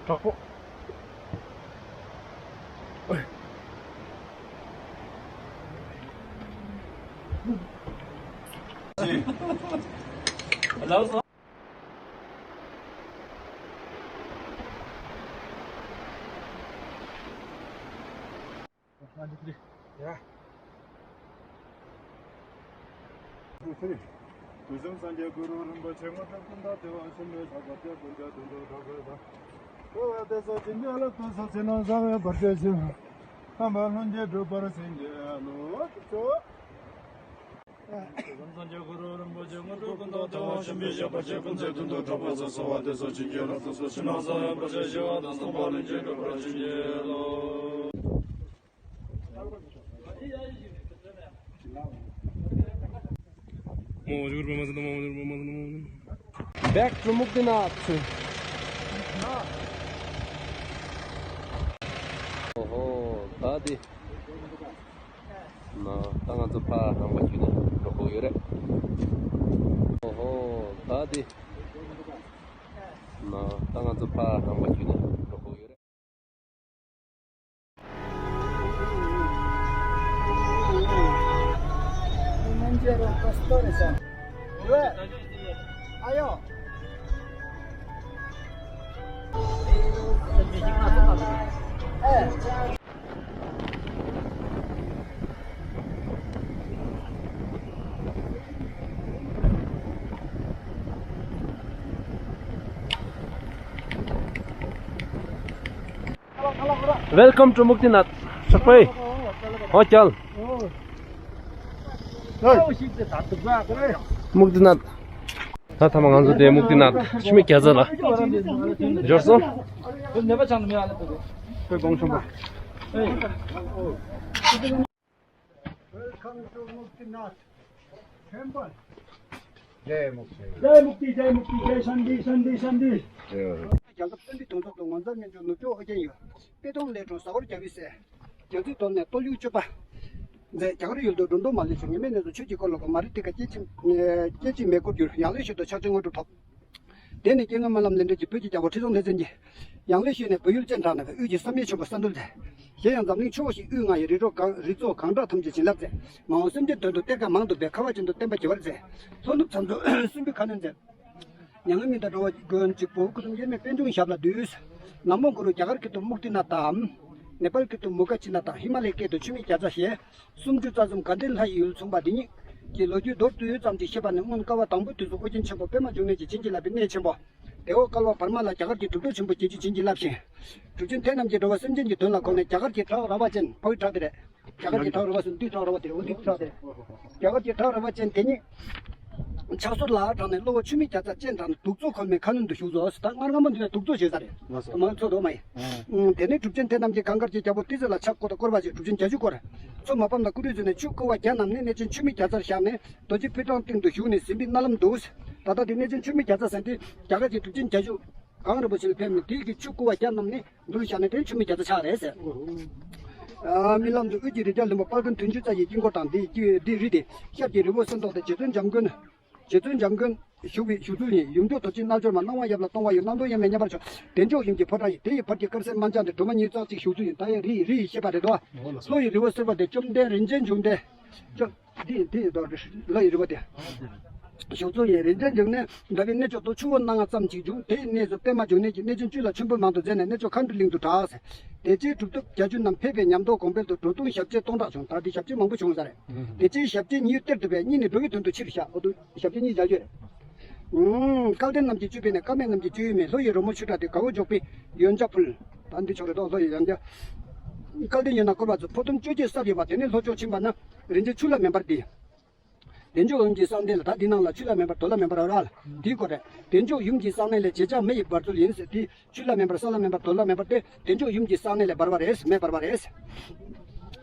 དྲག་པོ། དུས་གསུམ་སངས་རྒྱས་གུ་རུ་རིན་པོ་ཆེ་དངོས་གྲུབ་ཀུན་བདག་བདེ་བ་ཆེན་པོའི་ཞབས་པད་བརྟན་པོ་འདིར་དུད་འགྲོ་གྲོགས་པོའི་དང་། འགྲོ་བ་དེ་སོགས་ཀྱི་དོན་ལ་ཕན་ཐོགས་ཕྱིར་ན་བཟང་བའི་བར་ཆད་ཞི་བ། ཁམས་པ་ལྷུན་གྱིས་གྲུབ་པར་བྱིན་གྱིས་རློབས། ཐུགས་རྗེ་ཆེ། དུས་གསུམ་སངས་རྒྱས་གུ་རུ་རིན་པོ་ཆེ་དངོས་གྲུབ་ཀུན་བདག་བདེ་བ་ཆེན་པོའི་ཞབས་པད་ཀྱིས་ཀུན་གྱི་དོན་དུ་གྲོགས་པོ་ཚོགས་གསོལ་བ་འདེབས་སོ། བྱིན་གྱིས་རློབས་སོ། ཕྱིར་ན་བཟང་བའི་བར་ཆད་ཞི་བ་དང་། ཁམས་པ་ལྷུན་གྱིས་གྲུབ་པར་བྱིན་གྱིས་རློབས། Back to Muktinath. ཨོ་ཧོ། ད་འདི། ན་ད་ང་ཚོ་ཕར་རང་པ་ཁྱུད་ནས་འགྲོ་དགོས་ཡོད་རེད། ཨོ་ཧོ། ད་འདི། ན་ད་ང་ཚོ་ཕར་རང་པ་ཁྱུད་ནས་འགྲོ་དགོས་ཡོད་རེད། Welcome to Muktinath. Sakpai. Ho chal. Muktinath. ད་ཐ་མ་ང་ཚོ་དེ་Muktinath ཕྱི་མི་རྒྱ་ཚ་ལ་འབྱོར་སོང་། Welcome to Muktinath temple. Jai Mukti, Jai Mukti, Jai Shanti, Shanti, Shanti. རྒྱལ་ཁབ་བསྟན་པའི་དོན་ཐོག་ཏུ་ངོ་མཚར་སྙན་བརྒྱུད་ནུབ་ཕྱོགས་ཨོ་རྒྱན་ཡུལ་དཔེ་སྟོན་ལས་སྒྲོན་ཟ་ཧོར་རྒྱལ་པོའི་སྲས། རྒྱལ་བཙུན་གདོང་ནས་གཏོར་ཡུག་གཅོད་པ་མཛད། རྒྱ་གར་ཡུལ་དུ་འགྲོ་འདོད་མ་ལུས་བྱུང་། ཉི་མའི་གནས་སུ་ཆོས་ཀྱི་འཁོར་ལོ་བསྐོར། མ་རིག་ཏི་ཀ་སྐྱེ་འཆི་སྐྱེ་འཆི་མེད་སྐུར་གྱུར། ཡང་ལེ་ཤོད་དུ་ཕྱག་ཆེན་དངོས་གྲུབ་ཐོབ། དེ་ནས་སྐྱེ་རྔམ་སྨོན་ལམ་ལས་འབྲས་ཀྱི་བོད་ཀྱི་རྒྱལ་པོ་ཁྲི་སྲོང་ལྡེ་བཙན་གྱིས་ཡང་ལེ་ཤོད་ནས་བོད་ཡུལ་སྤྱན་དྲངས་ནས་དབུས་ཀྱི་བསམ་ཡས་མཆོད་འབུལ་གསར་འདོན་མཛད། གཞན་ཡང་འཛམ་གླིང་ཕྱོགས་བཞིའི་དབུས་ལྔ་ཡི་རིགས་རུས་གང་རིགས་ཚོགས་གང་དྲག་ཐམས་ཅད་བྱིན་རླབས་མཛད། མ་འོངས་སེམས་ཅན་དོན་དུ་གཏེར་ཁ་མང་དུ་སྦས། ཁ་བ་ཅན་དུ་བསྟན་པ་རྒྱས་པར་མཛད། ལྷོ་ནུབ་མཚམས་སུ་སྲིན་པོའི་ཁ་གནོན་མཛད། མྱ་ངན་མི་འདའ་འགྲོ་བ་མགོན་གཅིག་པུ། སྐུ་གསུམ་དབྱེར་མེད་པད་འབྱུང་ཞབས་ལ་འདུད། ནག་མོ་གུ་རུ་རྒྱ་གར་སྐད་དུ་མུཀྟི་ནཱཐ་དང་། ནེ་པཱལ་སྐད་དུ་མུ་ག་ཅི་ན་དང་ཧི་མ་ལའི་སྐད་དུ་ཆུ་མིག་བརྒྱ་རྩ་ཞེས་སུམ་ཅུ་རྩ་གསུམ་དགའ་ལྡན་ལྷ་ཡི་ཡུལ་མཚུངས་པ་འདི་ཉིད་ཀྱི་ལོ་རྒྱུས་མདོར་བསྡུས་ཙམ་ཅིག་བཤད་པ་ནི། སྔོན་སྐ་བ་དང་པོའི་དུས་སུ་ཨོ་རྒྱན་ཆེན་པོ་པདྨ་འབྱུང་གནས་ཀྱིས་བྱིན་གྱིས་བརླབས་པའི་གནས་ཆེན་པོ་དེའོ། བསྐལ་པ་བར་མ་ལ་རྒྱ་གར་གྱི་གྲུབ་ཐོབ་ཆེན་པོ་བརྒྱད་ཅུས་བྱིན་གྱིས་བརླབས་ཤིང་། གྲུབ་ཆེན་དེ་རྣམས་ཀྱིས་འགྲོ་བ་སེམས་ཅན་གྱི་དོན་ལ་དགོངས་ནས་རྒྱ་གར་གྱི་བྲག་ར་བ་ཅན། ཕ་གི་བྲག་དེ་རེད། རྒྱ་གར་གྱི་བྲག་ར་བ་ཟེར་འདི་བྲག་ར་བ་དེ་རེད། འོ་འདི་བྲག་དེ་རེད། རྒྱ་གར་གྱི་བྲག་ར་བ་ཅན་དེ་ཉིད་ཕྱག་སོར་ལ་དྲངས་ནས་གློ་བོ་ཆུ་མིག་བརྒྱ་རྩ་ཅན་དང་གདུགས་ཚོགས་འཁོར་མའི་ཁ་གནོན་དུ་བཞུགས་སོ། ད་སྔར་སྔ་མོ་འདི་ལ་གདུགས་ཚོགས་བྱས་ས་རེད། ལགས་སོ། མ་ཚོགས་དོ་མ་ཡིན། ཨ། ཨུམ། དེ་ནས་གྲུབ་ཆེན་དེ་རྣམས་ཀྱིས་གངས་དཀར་གྱི་རྒྱལ་པོ་ཏི་སེ་ལ་ཕྱག་བསྐོར་དང་བསྐོར་བ་བཞིན་གྲུབ་ཆེན་བརྒྱད་ཅུ་བསྐོར། ཚོགས་མ་ཕམ་ལ་སྐུ་རུས་བཙུགས་ནས་ཆུ་བསྐོལ་བ་བརྒྱ་བསྣམས་ནས་གནས་ཆེན་ཆུ་མིག་བརྒྱ་རྩར་བཞག་ནས་རྡོ་རྗེ་ཕོ་བྲང་སྟེང་དུ་བཞུགས་ནས་ཟིན་པའི་མནལ་ལམ་དུ། ད་ལྟ་དེ་གནས་ཆེན་ཆུ་མིག་བརྒྱ་རྩ་ཟེར་དེ་རྒྱ་གར་གྱི་གྲུབ་ཆེན་བརྒྱད་ཅུ་གངས་རིན་པོ་ཆེ་ལ་ཕེབས་ནས་དེ་གི་ཆུ་བསྐོལ་བ་བརྒྱ་བསྣམས་ནས། འདུལ་བཞག་ནས་དེ་ཆུ་མིག་བརྒྱ་རྩ་ཆགས་རེད་ཟེར། ཨ། རྨི་ལམ་དུ་དབུས་ཀྱི་རི་རྒྱལ་ལྷུན་པོ་དཔལ་མགོན་བདུན་ཅུ་རྩ་བཞིའི་དཀྱིལ་འཁོར་དང་། དེའི་དཀྱིལ་དེའི་རི་དེ་ཤར་གྱི་རི་བོ་སེང་མདོག་དེར་རྗེ་བཙུན་འཇམ་མགོན། རྗེ་བཙུན་འཇམ་མགོན་བཞུགས་པའི་བཞུགས་ཚུལ་ཡིན། ཡུམ་གྲུ་རྡོ་རྗེ་རྣལ་འབྱོར་མ། སྣང་བ་ཡབ་ལ་སྟོང་བ་ཡོད། སྣང་སྟོང་དབྱེར་མེད་མཉམ་པར་བྱུང་། བདེ་མཆོག་ཡུམ་གྱི་ཕོ་བྲང་ཡིན། དེ་ཡི་བར་གྱི་དཀར་གསལ་སྨན་ལྗང་དེར་སྒྲོལ་མ་ཉེར་བཞག་ཅིག་བཞུགས་ཚུལ་ཡིན། ད་ཡང་རི་ཡི་རི་ཡི་བཤད་པ་རེད་དོ། ལྷོ་ཡི་རི་བོ་སེར་པོ་དེར་བཅོམ་ལྡན་རིན་ཆེན་འབྱུང་ལྡན། བཅོམ། འདི་འདི་དོ་ལྷོ་ཡི་རི་བོ་དེ། བཞུགས་ཚུལ་ཡིན། རིན་ཆེན་འབྱུང་གནས་འདྲ་བའི་གནས་མཆོག་ཏུ་ཆུ་བོ་སྣ་ལྔ་ཙམ་ཅིག་བྱུང་། དེའི་གནས་སུ་པདྨ་འབྱུང་གནས་ཀྱིས་གནས་ཆེན་བཅུ་ལ་མཆོད་འབུལ་མང་དུ་མཛད་ནས་གནས་མཆོག་མཁའ་འགྲོའི་གླིང་དུ་གྲགས། དེ་རྗེས་གྲུབ་ཐོབ་བརྒྱད་ཅུ་རྣམས་ཕེབས་པའི་ཉམས་རྟོགས་གོང་འཕེལ་དུ་འགྲོ་དོན་ཞབས་རྗེས་སྟོང་ཕྲག་བྱུང་། ད་དེ་ཞབས་རྗེས་མང་པོ་བྱུང་ས་རེད། དེ་རྗེས་ཞབས་རྗེས་ཉིད་གཏེར་དུ་བས། གཉིས་ནི་འགྲོ་བའི་དོན་དུ་ཕྱིར་བཞག་འོ་དུ་ཞབས་རྗེས་གཉིས་བཞག་རྒྱུ་རེད། ཨུམ། སྐལ་ལྡན་རྣམས་ཀྱི་སྤྱོད་པའི་གནས། སྐལ་མེད་རྣམས་ཀྱི་སྤྱོད་ཡུལ་མིན། ལྷོ་ཡི་རོལ་མོ་ཆུ་བྲག་དེ། དགའ་བོ་འཇོག་པའི་ཡོན་ཆབ་ཕུལ། ད་འདི་ཆོག་རེད་དོ། ལྷོ་ཡི་ཡང་རྒྱ། སྐལ་ལྡན་ཡོད་ན་བསྐོར་བ་ཚུལ། ཕོ་བདུན་སྤྱོད་ཀྱི་ས་ཡོད་པ། དེ་ནས་ལྷོ་ཕྱོགས་ཕྱིན་པ་ན། རིན་ཆེན་ཆུ་ལྷ་མེ་འབར་འདི། བདེ་མཆོག་ཡུམ་གྱི་གསང་གནས་ལ། ད་འདི་ནང་ལ་ཆུ་ལྷ་མེ་འབར་རྡོ་ལྷ་མེ་འབར་ར་ལ་འདི་སྐོར་རེད། བདེ་མཆོག་ཡུམ་གྱི་གསང་གནས་ལས། བྱེ་ལྕག་མེ་ཡིས་འབར་ཚུལ་ཡིན་ཟེར། འདི་ཆུ་ལྷ་མེ་འབར་ས་ལྷ་མེ་འབར་རྡོ་ལྷ་མེ་འབར་དེ་བདེ་མཆོག་ཡུམ་གྱི་གསང་གནས་ལས་འབར་བ་རེད། མེ་འབར་བ་རེད།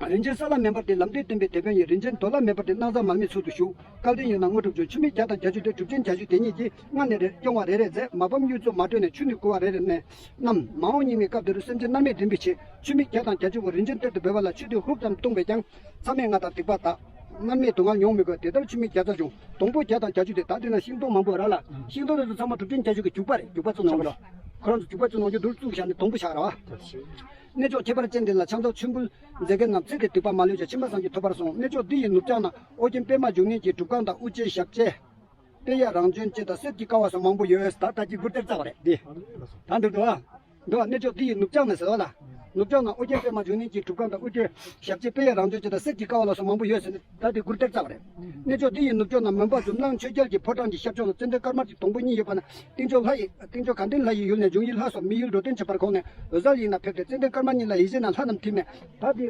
རིན་ཆེན་ས་ལྷ་མེ་འབར་དེ་ལམ་འབྲས་སྟོན་པའི་དེད་དཔོན་ཡིན། རིན་ཆེན་རྡོ་ལྷ་མེ་འབར་དེ་སྣང་བ་མར་མེའི་ཚུལ་དུ་བཞུགས། སྐལ་ལྡན་ཡོད་ན་དངོས་གྲུབ་འབྱུང་། ཆུ་མིག་བརྒྱ་དང་བརྒྱད་ཅུ་དེ་གྲུབ་ཆེན་བརྒྱད་ཅུ་དེ་ཉིད་ཀྱིས་སྔར་ནས་རེ་སྐྱོང་བ་རེ་རེ་མཛད། མ་ཕམ་གཡུ་མཚོ་མ་དྲོས་ནས་ཆུ་ནི་བསྐོལ་བ་རེ་རེ་ནས་བསྣམས། མ་འོངས་སྙིགས་མའི་སྐབས་དེ་རུ་སེམས་ཅན་མནར་མེད་འདྲེན་པའི་ཆེད། ཆུ་མིག་བརྒྱ་དང་བརྒྱད་ཅུ་བོ་རིན་ཆེན་གཏེར་དུ་སྦས་པ་ལ་ཆུ་དེ་ཧུབ་ཙམ་བཏུངས་པས་ཀྱང་། མཚམས་མེད་ང་དང་སྡིག་པ་དག། མནར་མེད་སྡུག་བསྔལ་མྱོང་མི་དགོས། དེ་ལྟར་ཆུ་མིག་བརྒྱ་རྩ་བྱུང་། སྡོང་པོ་བརྒྱ་དང་བརྒྱད་ཅུ་དེ། ད་དེ་ན་ཤིང་སྡོང་མང་པོ་ར་ལ། ཤིང་སྡོང་དེ་ཚོ་ཚང་མ་གྲུབ་ཆེན་བརྒྱད་ཅུ་གི་རྒྱུག་པ་རེད། རྒྱུག་པ་བཙུགས་གནང་གི་རེད། ཁོ་རང་ཚོ་རྒྱུག་པ་བཙུགས་གནང་རྒྱུ་དུར་བཙུགས་བཞག་ནས་སྡོང་པོ་བཞག་ར་བ། གནས་མཆོག་ཁྱད་པར་ཅན་དེ་ལ་ཕྱག་འཚལ་མཆོད་འབུལ་མཛད་མཁན་རྣམས་ཚེ་འདིར་སྡིག་པ་མ་ལུས་ཀྱང་ཕྱི་མ་བསམ་གྱིས་ཐོབ་པར་གསུངས། གནས་མཆོག་འདི་ཡི་ནུབ་བྱང་ན་ཨོ་རྒྱན་པདྨ་འབྱུང་གནས་ཀྱི་སྒྲུབ་ཁང་དང་དབུ་རྩེ་ཞབས་རྗེས་དཔལ་དབྱངས་རང་བྱོན་བཅས་དང་གསེར་གྱི་ཀ་བ་སོགས་མང་པོ་ཡོད། ད་ལྟ་ཅིག་མགུར་གཏེར་བཙལ་བ་རེད་འདི། ད་འདུག་འགྲོ་ཨ། འདུག་ཨ། གནས་མཆོག་འདི་ཡི་ནུབ་བྱང་ན་ཟེར་བ་ལ། ནུབ་བྱང་ན་ཨོ་རྒྱན་པདྨ་འབྱུང་གནས་ཀྱི་སྒྲུབ་ཁང་དང་དབུ་རྩེ་ཞབས་རྗེས་དཔལ་དབྱངས་རང་བྱོན་བཅས་དང་གསེར་གྱི་ཀ་བ་ལ་སོགས་མང་པོ་ཡོད་ཟེར་ནས་ད་འདི་མགུར་གཏེར་བཙལ་བ་རེད། གནས་མཆོག་འདི་ཡི་ནུབ་ཕྱོགས་ན་མོན་པ་འཛོམས་གླིང་ཆོས་རྒྱལ་གྱི་ཕོ་བྲང་གི་ཤར་ཕྱོགས་ལ་ཙན་དན་དཀར་དམར་གྱི་སྡོང་པོ་གཉིས་ཡོད་པ་ན། སྟེང་ཕྱོགས་ལྷ་ཡི་སྟེང་ཕྱོགས་དགའ་ལྡན་ལྷ་ཡི་ཡུལ་ནས་འབྱུང་བཞིའི་ལྷ་སོགས་མི་ཡུལ་འགྲོ་དོན་བྱེད་པར་དགོངས་ནས་འོད་གསལ་དབྱིངས་ན་ཕེབས་ཏེ། ཙན་དན་དཀར་དམར་གཉིས་ལ་ཡིད་ཆེས་ན་ལྷ་རྣམས་ཐིམ་མས། ད་འདི་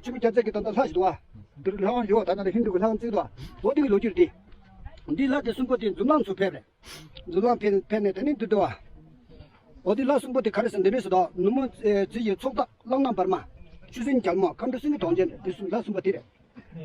ཆུ་མིག་བརྒྱ་རྩ་གི་ད་ལྟ་ལྷ་ཞིག་འདུག་བ། འདིར་ལྷ་ཁང་ཡོད། ད་ལྟ་ཧིན་དུ་གི་ལྷ་ཁང་བརྩིགས་འདུག་བ། འོ་འདི་གི་ལོ་རྒྱུས་འདི། འདི་ལྷ་དེ་གསུམ་པོ་དེ་འཛོམས་གླིང་ཚུར་ཕེབས་རེད། འཛོམས་གླིང་ཕེབས་ཕེབས་ནས་དེ་ནི་འདི་འདུག་བ། འོ་འདི་ལྷ་གསུམ་པོ་དེ་ག་རེ་ཟེར་འདི་རེད་ཟེར་དོ། ནུབ་མོ་ཨེ་རྩི་ཡི་ཚོགས་བདག་གླང་ནག་འབར་མ། ཆུ་སྲིན་རྒྱལ་མོ་མཁའ་འགྲོ་སེང་གེ་གདོང་ཅན་རེད། དེ་གསུམ་ལྷ་གསུམ་པོ་དེ་རེད།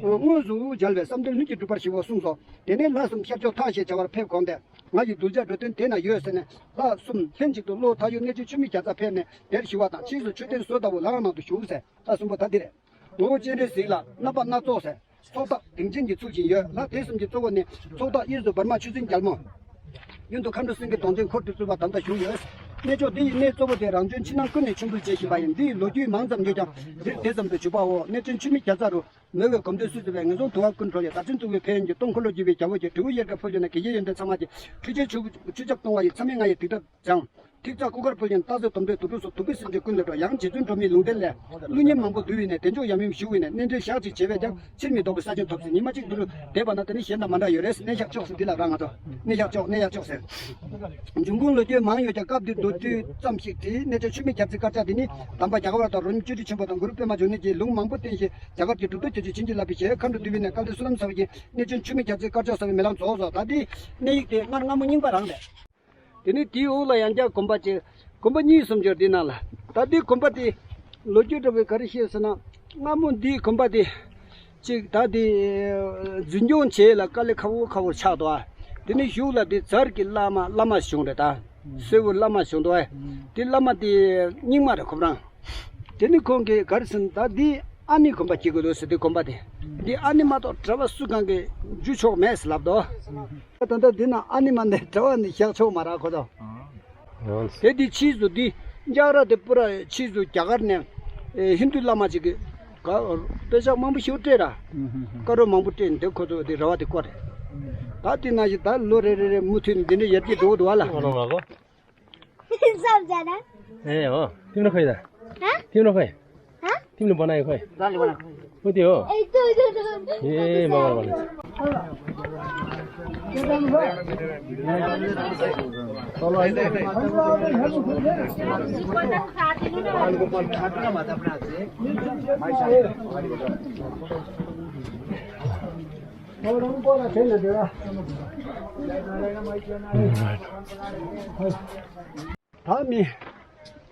དངོས་སུ་མཇལ་བས་བསམ་དོན་ལྷུན་གྱིས་འགྲུབ་པར་ཞུའོ་གསུངས་སོ། དེ་ནས་ལྷ་གསུམ་ཤར་ཕྱོགས་མཐའ་ཞེས་བྱ་བར་ཕེབས་དགོངས་ཏེ། ང་ཡི་གདུལ་བྱ་འགྲོ་དོན་དེ་ན་ཡོད་ཟེར་ནས་ལྷ་གསུམ་ལྷན་ཅིག་ཏུ་བློ་ཐག་ཡོད་གནས་ཆེན་ཆུ་མིག་བརྒྱ་རྩར་ཕེབས་ནས་དེར་ཞུ་བ་དང་། ཕྱིས་སུ་མཆོད་རྟེན་བཟོ་ལྟ་བུ་ལྷ་ཁང་ནང་དུ་བཞུགས་ཟེར། ལྷ་གསུམ་པོ་ད་འདི་རེད། ངོ་བོ་སྤྱན་རས་གཟིགས་ལ་བསྣམས་པ་སྣ་ཚོགས་ཟེར། ཚོགས་བདག་གདེངས་ཅན་གྱི་ཚུལ་བཞིན་ཡོད། ལྷ་དེ་གསུམ་གྱི་གཙོ་བོ་ནི་ཚོགས་བདག་དབྱིངས་སུ་འབར་མ་ཆུ་སྲིན་རྒྱལ་མོ། གཡོན་དུ་མཁའ་འགྲོ་སེང་གེ་གདོང་ཅན་འཁོར་དུ་ཚུད་པ་དམ་དང་བཞུགས་ཡོད། གནས་མཆོག་འདི་ཡི་གནས་གཙོ་བོ་དེ་རང་བྱོན་ཕྱི་ནང་ཀུན་ནས་མཆོད་འབུལ་བྱེད་བཞིན་པ་ཡིན། འདི་ཡི་ལོ་རྒྱུས་མང་ཙམ་ཡོད་ཀྱང་འདིར་དེ་ཙམ་དུ་བྱུག་པའོ། གནས་ཆེན་ཆུ་མིག་བརྒྱ་རྩ་རུ་མོས་པའི་སྒོམ་བཟླས་སུ་བརྩི་བས་ངན་སོང་དུ་བ་ཀུན་གྲོལ་ཡང་། བདག་ཆེན་གཙུག་ལག་ཕན་ཡོན་གྱི་སྟོང་འཁོར་ལོས་སྒྱུར་བའི་རྒྱལ་པོ་ཀྱིས། དྲིལ་བུ་གཡེར་ཁ་ཕུལ་ཡོད་ན་དགེ་བསྙེན་ཡོན་ཏན་ཚད་མ་ཅན། ཁྲུས་ཆེན་ཆུ་ཆུ་ཆབ་གཏོང་བ་ཡིས། མཚམས་མེད་ང་ཡི་སྡིག་སྒྲིབ་སྦྱང་། ཐིག་ཚགས་སྐུ་མཁར་ཕུལ་ཡིན། སྟག་གཟིག་དོམ་དྲེད་དུག་སྦྲུལ་སོགས། དུག་པའི་སེམས་ཅན་ཀུན་ལས་སྒྲོལ། ཡང་རྗེ་བཙུན་སྒྲོལ་མའི་ལུང་བསྟན་ལས། ཀླུ་གཉན་མང་པོ་འདུལ་བའི་གནས། བདེ་མཆོག་ཡབ་ཡུམ་བཞུགས་པའི་གནས། གནས་འབྲེལ་ཞག་ཅིག་བྱེད་པས་ཀྱང་ཕྱིར་མི་ལྡོག་པའི་ས་ཆེན་ཐོབ་ཟེར། ཉི་མ་གཅིག་དུ་བསྡད་པ་ན་དེ་ནི་གཞན་དང་མ་འདྲ་ཡོད་རེད། གནས་བཞག་ཆོག་ཟེར་འདི་ལ་རང་ང་ཚོ་གནས་བཞག་ཆོག་གནས་བཞག་ཆོག་ཟེར། འབྱུང་ཁུངས་ལོ་རྒྱུས་མང་ཡོད་ཀྱང་སྐབས་འདིར་མདོར་བསྡུས་ཙམ་ཞིག་བྲིས། གནས་ཆེན་ཆུ་མིག་བརྒྱ་རྩའི་དཀར་ཆག་འདི་ནི་དམ་པ་རྒྱ་གར་བ་དང་རོལམོ་བཅུ་དྲུག་ཆེན་པོ་དང་གུ་རུ་པདྨ་འབྱུང་གནས་ཀྱིས་ལུང་མང་པོ་བསྟན་ཞིང་རྒྱ་གར་གྱི་གྲུབ་ཐོབ་བརྒྱད་ཅུས་བྱིན་གྱིས་བརླབས་པའི་ཞལ། མཁའ་འགྲོ་འདུས་པའི་གནས། དཀའ་ལས་བསོད་ནམས་བསགས་པའི་རྐྱེན། གནས་ཆེན་ཆུ་མིག་བརྒྱ་རྩའི་དཀར་ཆག་ཟེར་བའི་མི་ལ་རྫོགས་སོ། ད་འདི་གནས་ཡིག་དེ་སྔར་སྔ་མོ་རྙིང་པ་རང་རེད། དེ་ནས་དེའི་འོག་ལ་ཡང་བསྐྱར་དགོན་པ་ཅིག་དགོན་པ་གཉིས་གསུམ་ཡོད་འདི་ནང་ལ། ད་འདི་དགོན་པ་དེ་ལོ་རྒྱུས་འདྲ་བའི་ག་རེ་བཤད་ཟེར་ན། སྔ་མོ་འདི་དགོན་པ་དེ་ཅིག་ད་དེ་འཛིན་སྐྱོང་བྱེད་ལ་དཀའ་ལས་ཁག་པོ་ཁག་པོ་ཆགས་འདུག་ཨ། དེ་ནས་གཞུག་ལ་དེ་ཛར་གྱི་བླ་མ་བླ་མ་བྱུང་རེད་ད། སེར་པོ་བླ་མ་བྱུང་འདུག་ཨ། དེ་བླ་མ་དེ་རྙིང་མ་རེད་ཁོ་རང་། དེ་ནི་ཁོང་གིས་ག་རེ་ཟེར་ན། ད་འདི་ཨ་ནི་དགོན་པ་སྐྱེ་དགོས་འདུག་ཟེར། དེ་དགོན་པ་དེ། འདི་ཨ་ནི་མ་གཏོགས་གྲྭ་པ་སུ་གང་གིས་འཇུ་ཆོག་མེད་ཟེར་ལབ་འདུག་ད་ལྟ་འདི་ན་ཨ་ནི་མ་ནི་གྲྭ་པ་ནི་བཞག་ཆོག་མ་རེད་ཁོ་ཚོ། དེ་འདི་ཕྱིས་སུ་འདི་ལྕགས་ར་དེ་པུ་ར་ཕྱིས་སུ་རྒྱ་གར་ནས་ཨེ་ཧིན་དུ་བླ་མ་ཅིག་གིས་ག་དཔེ་ཆ་མང་པོ་ཞིག་སྤྲད་ར། བཀའ་སློབ་མང་པོ་སྤྲད་ནས་དེ་ཁོ་ཚོ་དེ་ར་བ་དེ་བསྐོར་རེད། ད་དེ་ན་ཞིག་ད་ལོ་རེ་རེ་རེ་མུ་མཐུད་ནས་འདི་འདྲ་ཡར་རྒྱས་འགྲོ་འདུག་བ་ལ། ཨེ་ཡོ། ཐིམ་ར་ཁོ་ཡི་ད། ཧ། ཐིམ་ར་ཁོ་ཡི། ལུ་བ་ན་ཡོད་ཁོ། ཨོ་དེ་ཨོ། ཨེ་མ་མ་མ། ད་མི་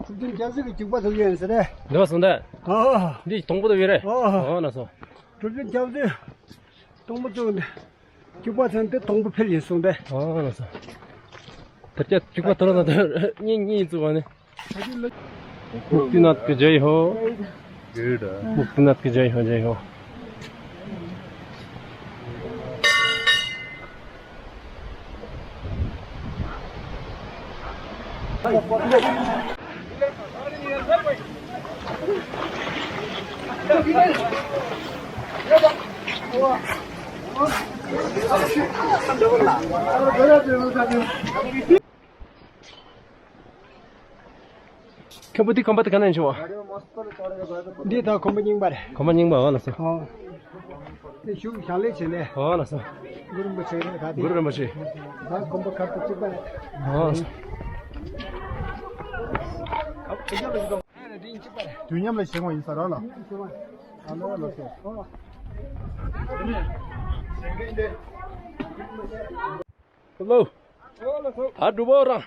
གྲུབ་ཆེན་རྒྱལ་སྲས་ཀྱི་བྱུག་པ་ཐུག་ཡོད་ཟེར་རེད། འདི་བ་སོང་ད། ཨོ། འདི་དང་པོ་ཐུག་ཡོད་རེད། ཨོ། ཨོ་ན་སོ། གྲུབ་ཆེན་རྒྱལ་སྲས་དང་པོ་ཐུག་འདི་བྱུག་པ་ཐུག་འདི་དང་པོ་འཕེལ་ཡིན་གསུངས་ཏེ། ཨོ་ན་སོ། དེ་རྒྱ་བྱུག་པ་ཐུག་ན་ད་གཉིས་གཉིས་བཙུགས་པ་ནི། मुक्तिनाथ की जय हो। मुक्तिनाथ की जय हो, जय हो। ཁྱོད་བུ་འདི་ཁོམ་པ་དེ་ག་ནས་བྱུང་བ། འདི་ད་ཁོམ་པ་རྙིང་པ་རེད། ཁོམ་པ་རྙིང་པ། འོ་ལགས་སོ། ཨོ། དེ་ཤུགས་བཞག་ལས་བྱས་ནས། འོ་ལགས་སོ། གུ་རུ་རིན་པོ་ཆེ་རེད་ད་དེ། གུ་རུ་རིན་པོ་ཆེ། ད་ཁོམ་པ་ཁ་ཐུག་གཅིག་པ་རེད། འོ་ལགས་སོ། དུས་མཉམ་ལ་བཞེངས་པ་ཡིན་ས་རེད་ལགས། ཨ་ལོ་ལགས་སོ། ཨོ། ལོ། ད་འགྲུབ་པ་རང་།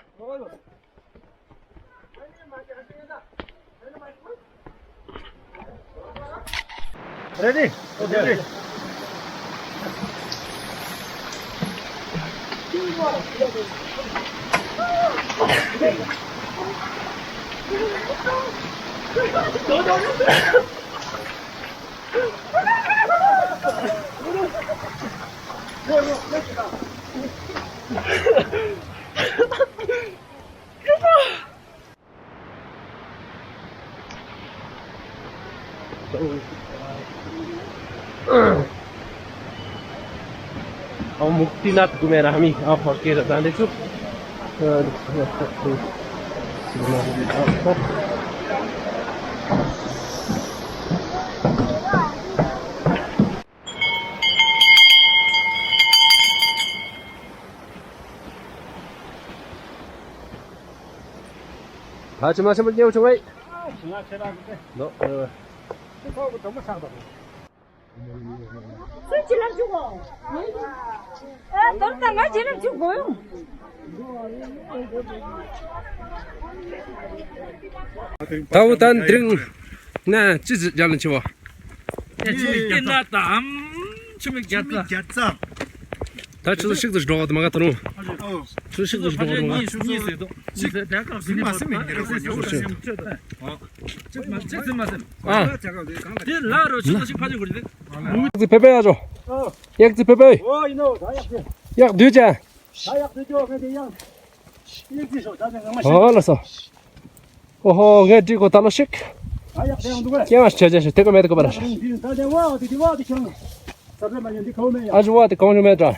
Ready? Okay. अब मुक्तिनाथ घुमेर हामी अब फर्केर जाँदैछु। ད་ཕྱི་མ་ཕྱི་མ་ཉེ་བོ་བྱུང་བས། ནོ། ཚུན་ཅི་ལབ་བཅུག་གོ། ཨེ་དོར་ད་ང་ཅི་ལབ་བཅུག་གོ་ཡོང་། ད་འུ་ད་འདི་རིང་ན་ཅི་ཟིག་རྒྱ་ལ་ཆེ་བ། ཨེ་ཆུ་མིག་བརྒྱ་རྩ། ཆུ་མིག་བརྒྱ་རྩ། ད་ཆུ་ཚོད་ཕྱེད་ཙམ་འགྲོ་བ་དེ་མ་ག་ཐོན་རུང་། ཆུ་ཚོད་ཕྱེད་ཙམ་འགྲོ་བ་དེ་མ་ག། གཉིས་ཟེར་དོ། གཉིས་ཟེར་དེ་ག་ཟེར་མ་ཟེར་མི་འདི་རེད་ཟེར་ཞུ་ཞུ། ཨ། གཅིག་མ་གཅིག་ཟེར་མ་ཟེར། ཨ། དེ་ལ་རོ་ཆུ་ཚོད་ཕྱེད་ཕ་ཅིག་འགོར་ཏེ། ཡག་ཙི་ཕེ་ཕེ་ཡ་ཇོ། ཡག་ཙི་ཕེ་ཕེ། ཡག་དུས་ཅན། ཨོ་ལགས་སོ། ཨོ་ཧོ་ངས་འདི་གོ་ད་ལོ་ཞིག་ཀྱང་ཨ་ཆ་ཅན་ཞིག་དེ་ག་མེད་ག་པ་ར་ཤ། ཨ་ཇོ་བ་དེ་གང་ཞིག་མེད་དྲ།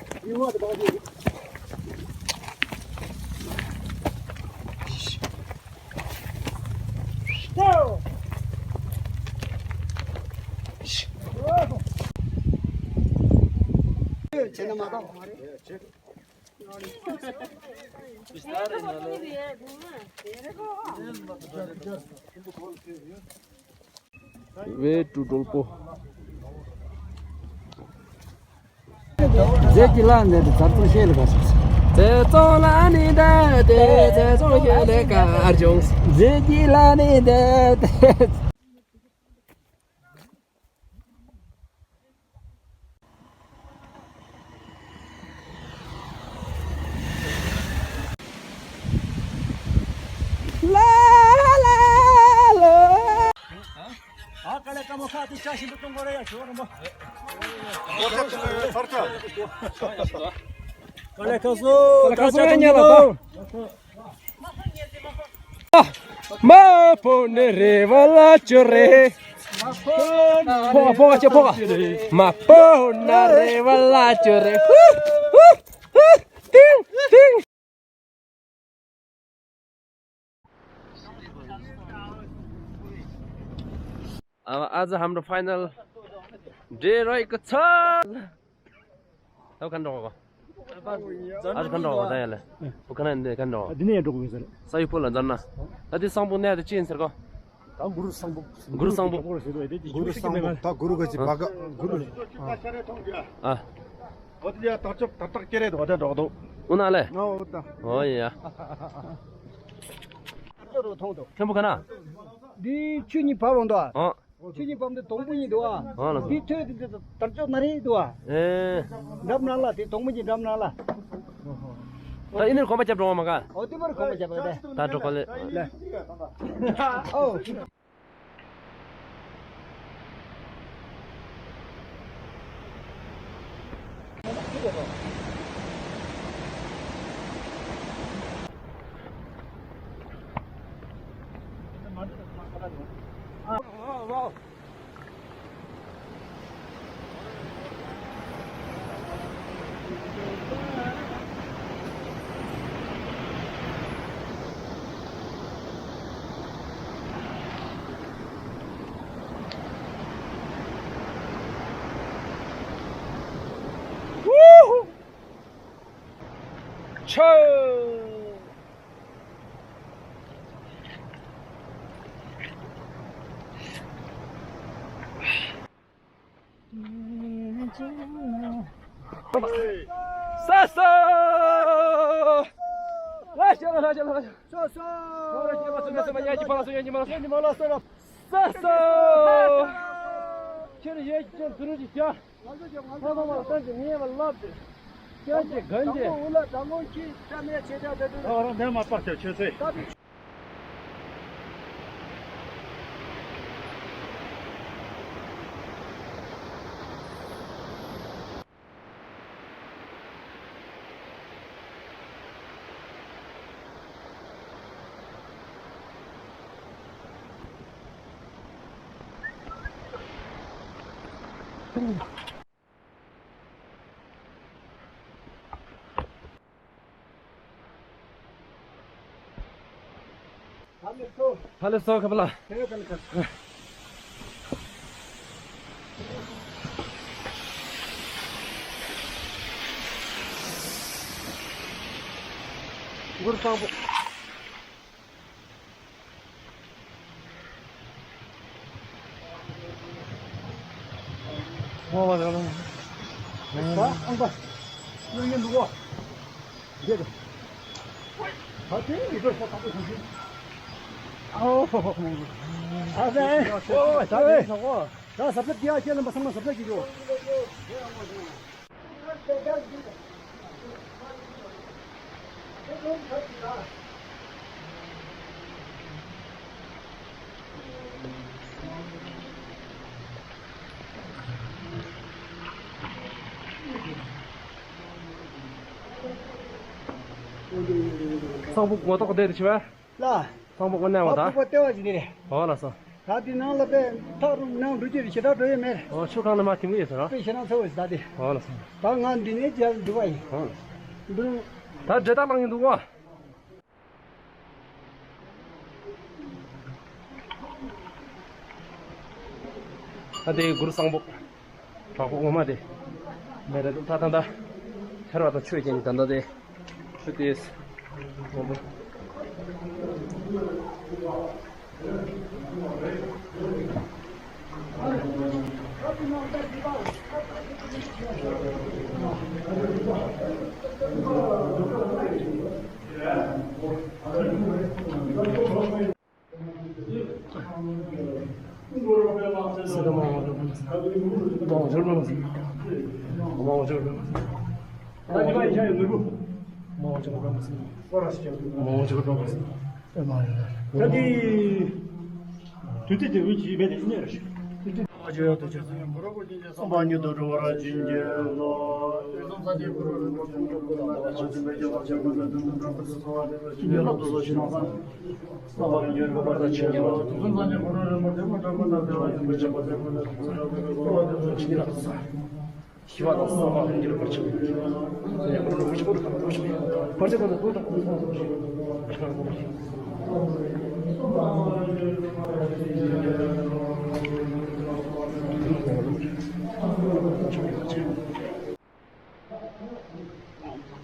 ཝེ་ཀྲུ་ཀྲུལ་པོ། རྫས་ཀྱི་ལ་ནི་འདི་ཚར་ཚུར་ཤེས་ལ་ག་ཟེར། རྫས་ཚོང་ལ་ནི་འདི་དེ་རྫས་ཚོང་ཤེས་ལ་ག་ཨར་ཇོང་། རྫས་ཀྱི་ལ་ནི་འདི་དེ། མ་པོ་ནེ་རེ་བ་ལ་ཅོ་རེ། ཕོ་ཕོ་ཅོ་ཕོ། མ་པོ་ནེ་རེ་བ་ལ་ཅོ་རེ། ཧུ་ཧུ་ཧུ་ཏིང་ཏིང་། अब आज हाम्रो फाइनल डे रहेको छ। अब कहाँ ड्रप गर्नु? आज कहाँ ड्रप गर्नु त यहाँलाई? अब कहाँ, कहाँ ड्रप गर्नु? दिने ड्रप गर्नु सर। सही पुल जान्न। अति सम्पूर्ण यहाँले चिन्छ सर को? गुरु सङ्घ। गुरु सङ्घ। गुरु सङ्घ। त गुरुको चाहिँ भाग, गुरु। अँ। उनीहरूले? हो या। थेम्बु खान? दि छु नि पाबङ दो। अँ। छु नि पाबङ दो, तोङबु नि दो। अँ, ल। दि छु नि दि दर्जो नरि दो। ए। ड्रम नाला, दि तोङबु नि ड्रम नाला। त यिनीहरू खोपा च्याप ड्रम मगा। हो, तिमीहरू खोपा च्याप दे। तातो कले। ल। ओ। ཕར་ལས་སོ་ཁ་པ་ལ། གུར་བཟང་པོ། སང་ཕོད་ངོ་ཐོག་བསྡད་དེ་ཤི་བ། ལ། སང་ཕོད་ངོ་ནས་བ་ད། སང་ཕོད་ལྟེ་བ་ཅིག་ནི་རེད། འོ་ལགས་སོ། ད་དེ་ནང་ལ་པས་ཐག་རུམ་ནང་འགྲོ་རྒྱུ་རེད། ཞེ་དྲག་འགྲོ་ཡས་མེད། འོ་ཆུ་ཁང་ནས་མར་ཐིམ་གི་ཡོད་ཟེར་རོ། པས་ཞེ་དྲག་ཚ་བོ་ཡོད་ད་དེ། འོ་ལགས་སོ། ད་ང་འདི་ནས་མཇལ་འདུག་བ་ཡིན། འོ་ལགས་སོ། འདི། ད་འདྲེ་ཐག་ལངས་ཡིན་འདུག་གོ། ཨ་དེ་གུར་བཟང་པོ། དྲག་པོ་ངོ་མ་དེ། མེ་རེ་འདུག་ད་ད་ད། ཐར་བ་དང་ཆོས་ཀྱི་ད་ད་དེ། ཆུ་དེས། ངོ་མ།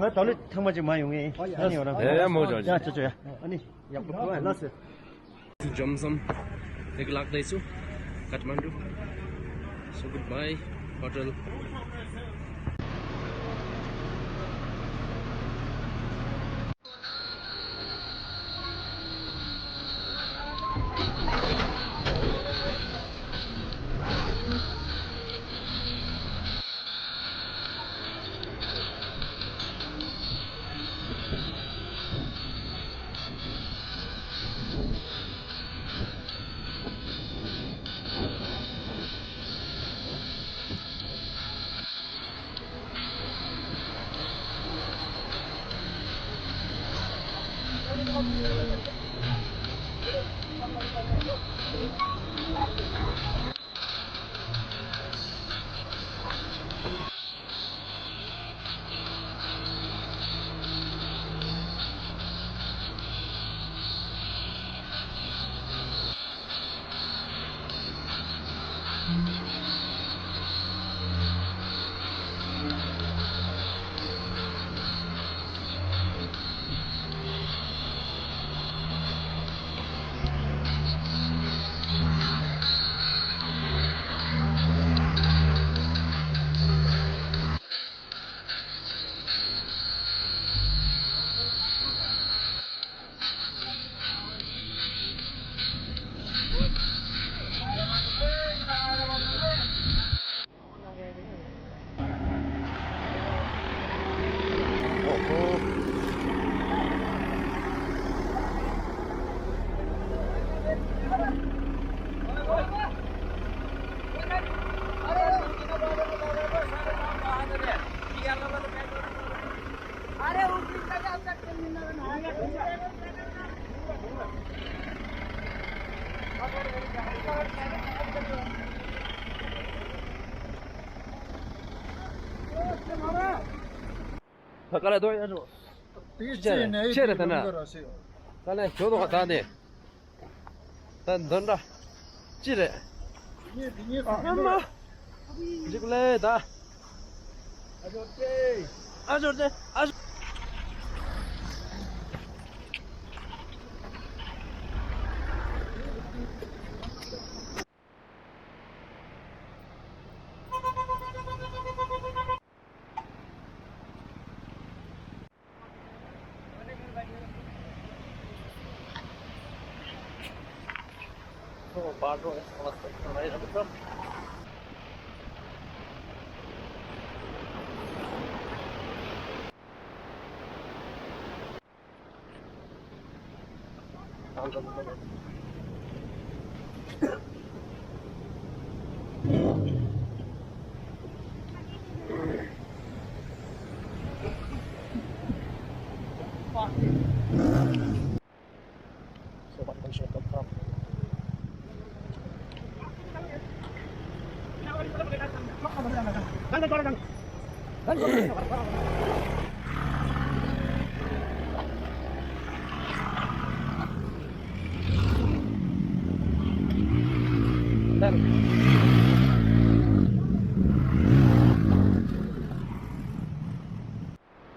ང་ད་ལོ་ཐེངས་མ་གཅིག་མ་ཡོང་ངེ། ཨ་ནི་ཡོང་ར། ཨེ་མོ་ཇོ་ཇོ། ཡ་ཅོ་ཅོ་ཡ། ཨ་ནི་ཡག་པོ་ལགས་སེ། ཇོམ་སོམ་དེ་གི་ལག་དེ་ཚུ་ཀ་ཐ་མན་ཌུ། So goodbye, hotel. ད་ག་ལེ་དོ་ཡ་རོ། ཅི་ཅི་ནས་ཅི་རེད་ད་ན། ད་ལེ་ཇོ་དོ་ད་ནས། ད་འདོན་འདྲ། ཅི་རེད། ཨ་མ། འཇིགས་ལེ་ད། ཨ་ཇོ་ཏེ། ཨ་ཇོ་ཏེ། ཨ་ཇོ།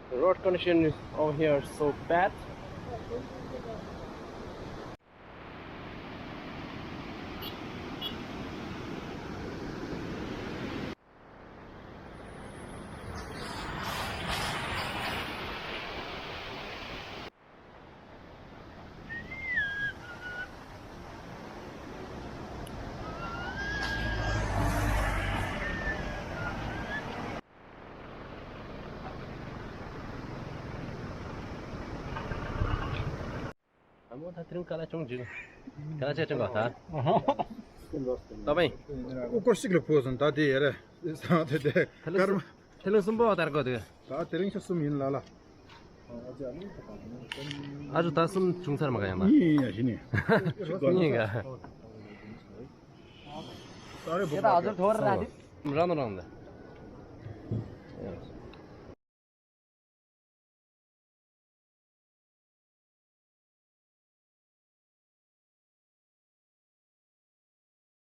The road condition is over here so bad. ཨ་མོ་ད་དེ་རིང་ག་ལ་བྱུང་ཅིག་ག་ལ་ཆ་བྱུང་ག་ད། ད་བའི། ཨུ་ཀོ་ཤིག་ལ་ཕོ་སོང་ད་དེ་ཡ་རེ། ད་དེ་དེ། ཐེ་ལེ་སུམ་པོ་བ་དར་གོ་དེ། ད་དེ་རིང་ཆ་གསུམ་ཡིན་ལ་ལ། ཨ་ཇོ་ད་གསུམ་བྱུང་ཚར་མ་ག་ཡང་ན། གཉིས་ཡ་ཞི་ནི། གཉིས་ག། ད་རེ་བུ་ད་ཨ་ཇོ་ཐོར་ར་དེ། རང་ནོ་རང་ལ།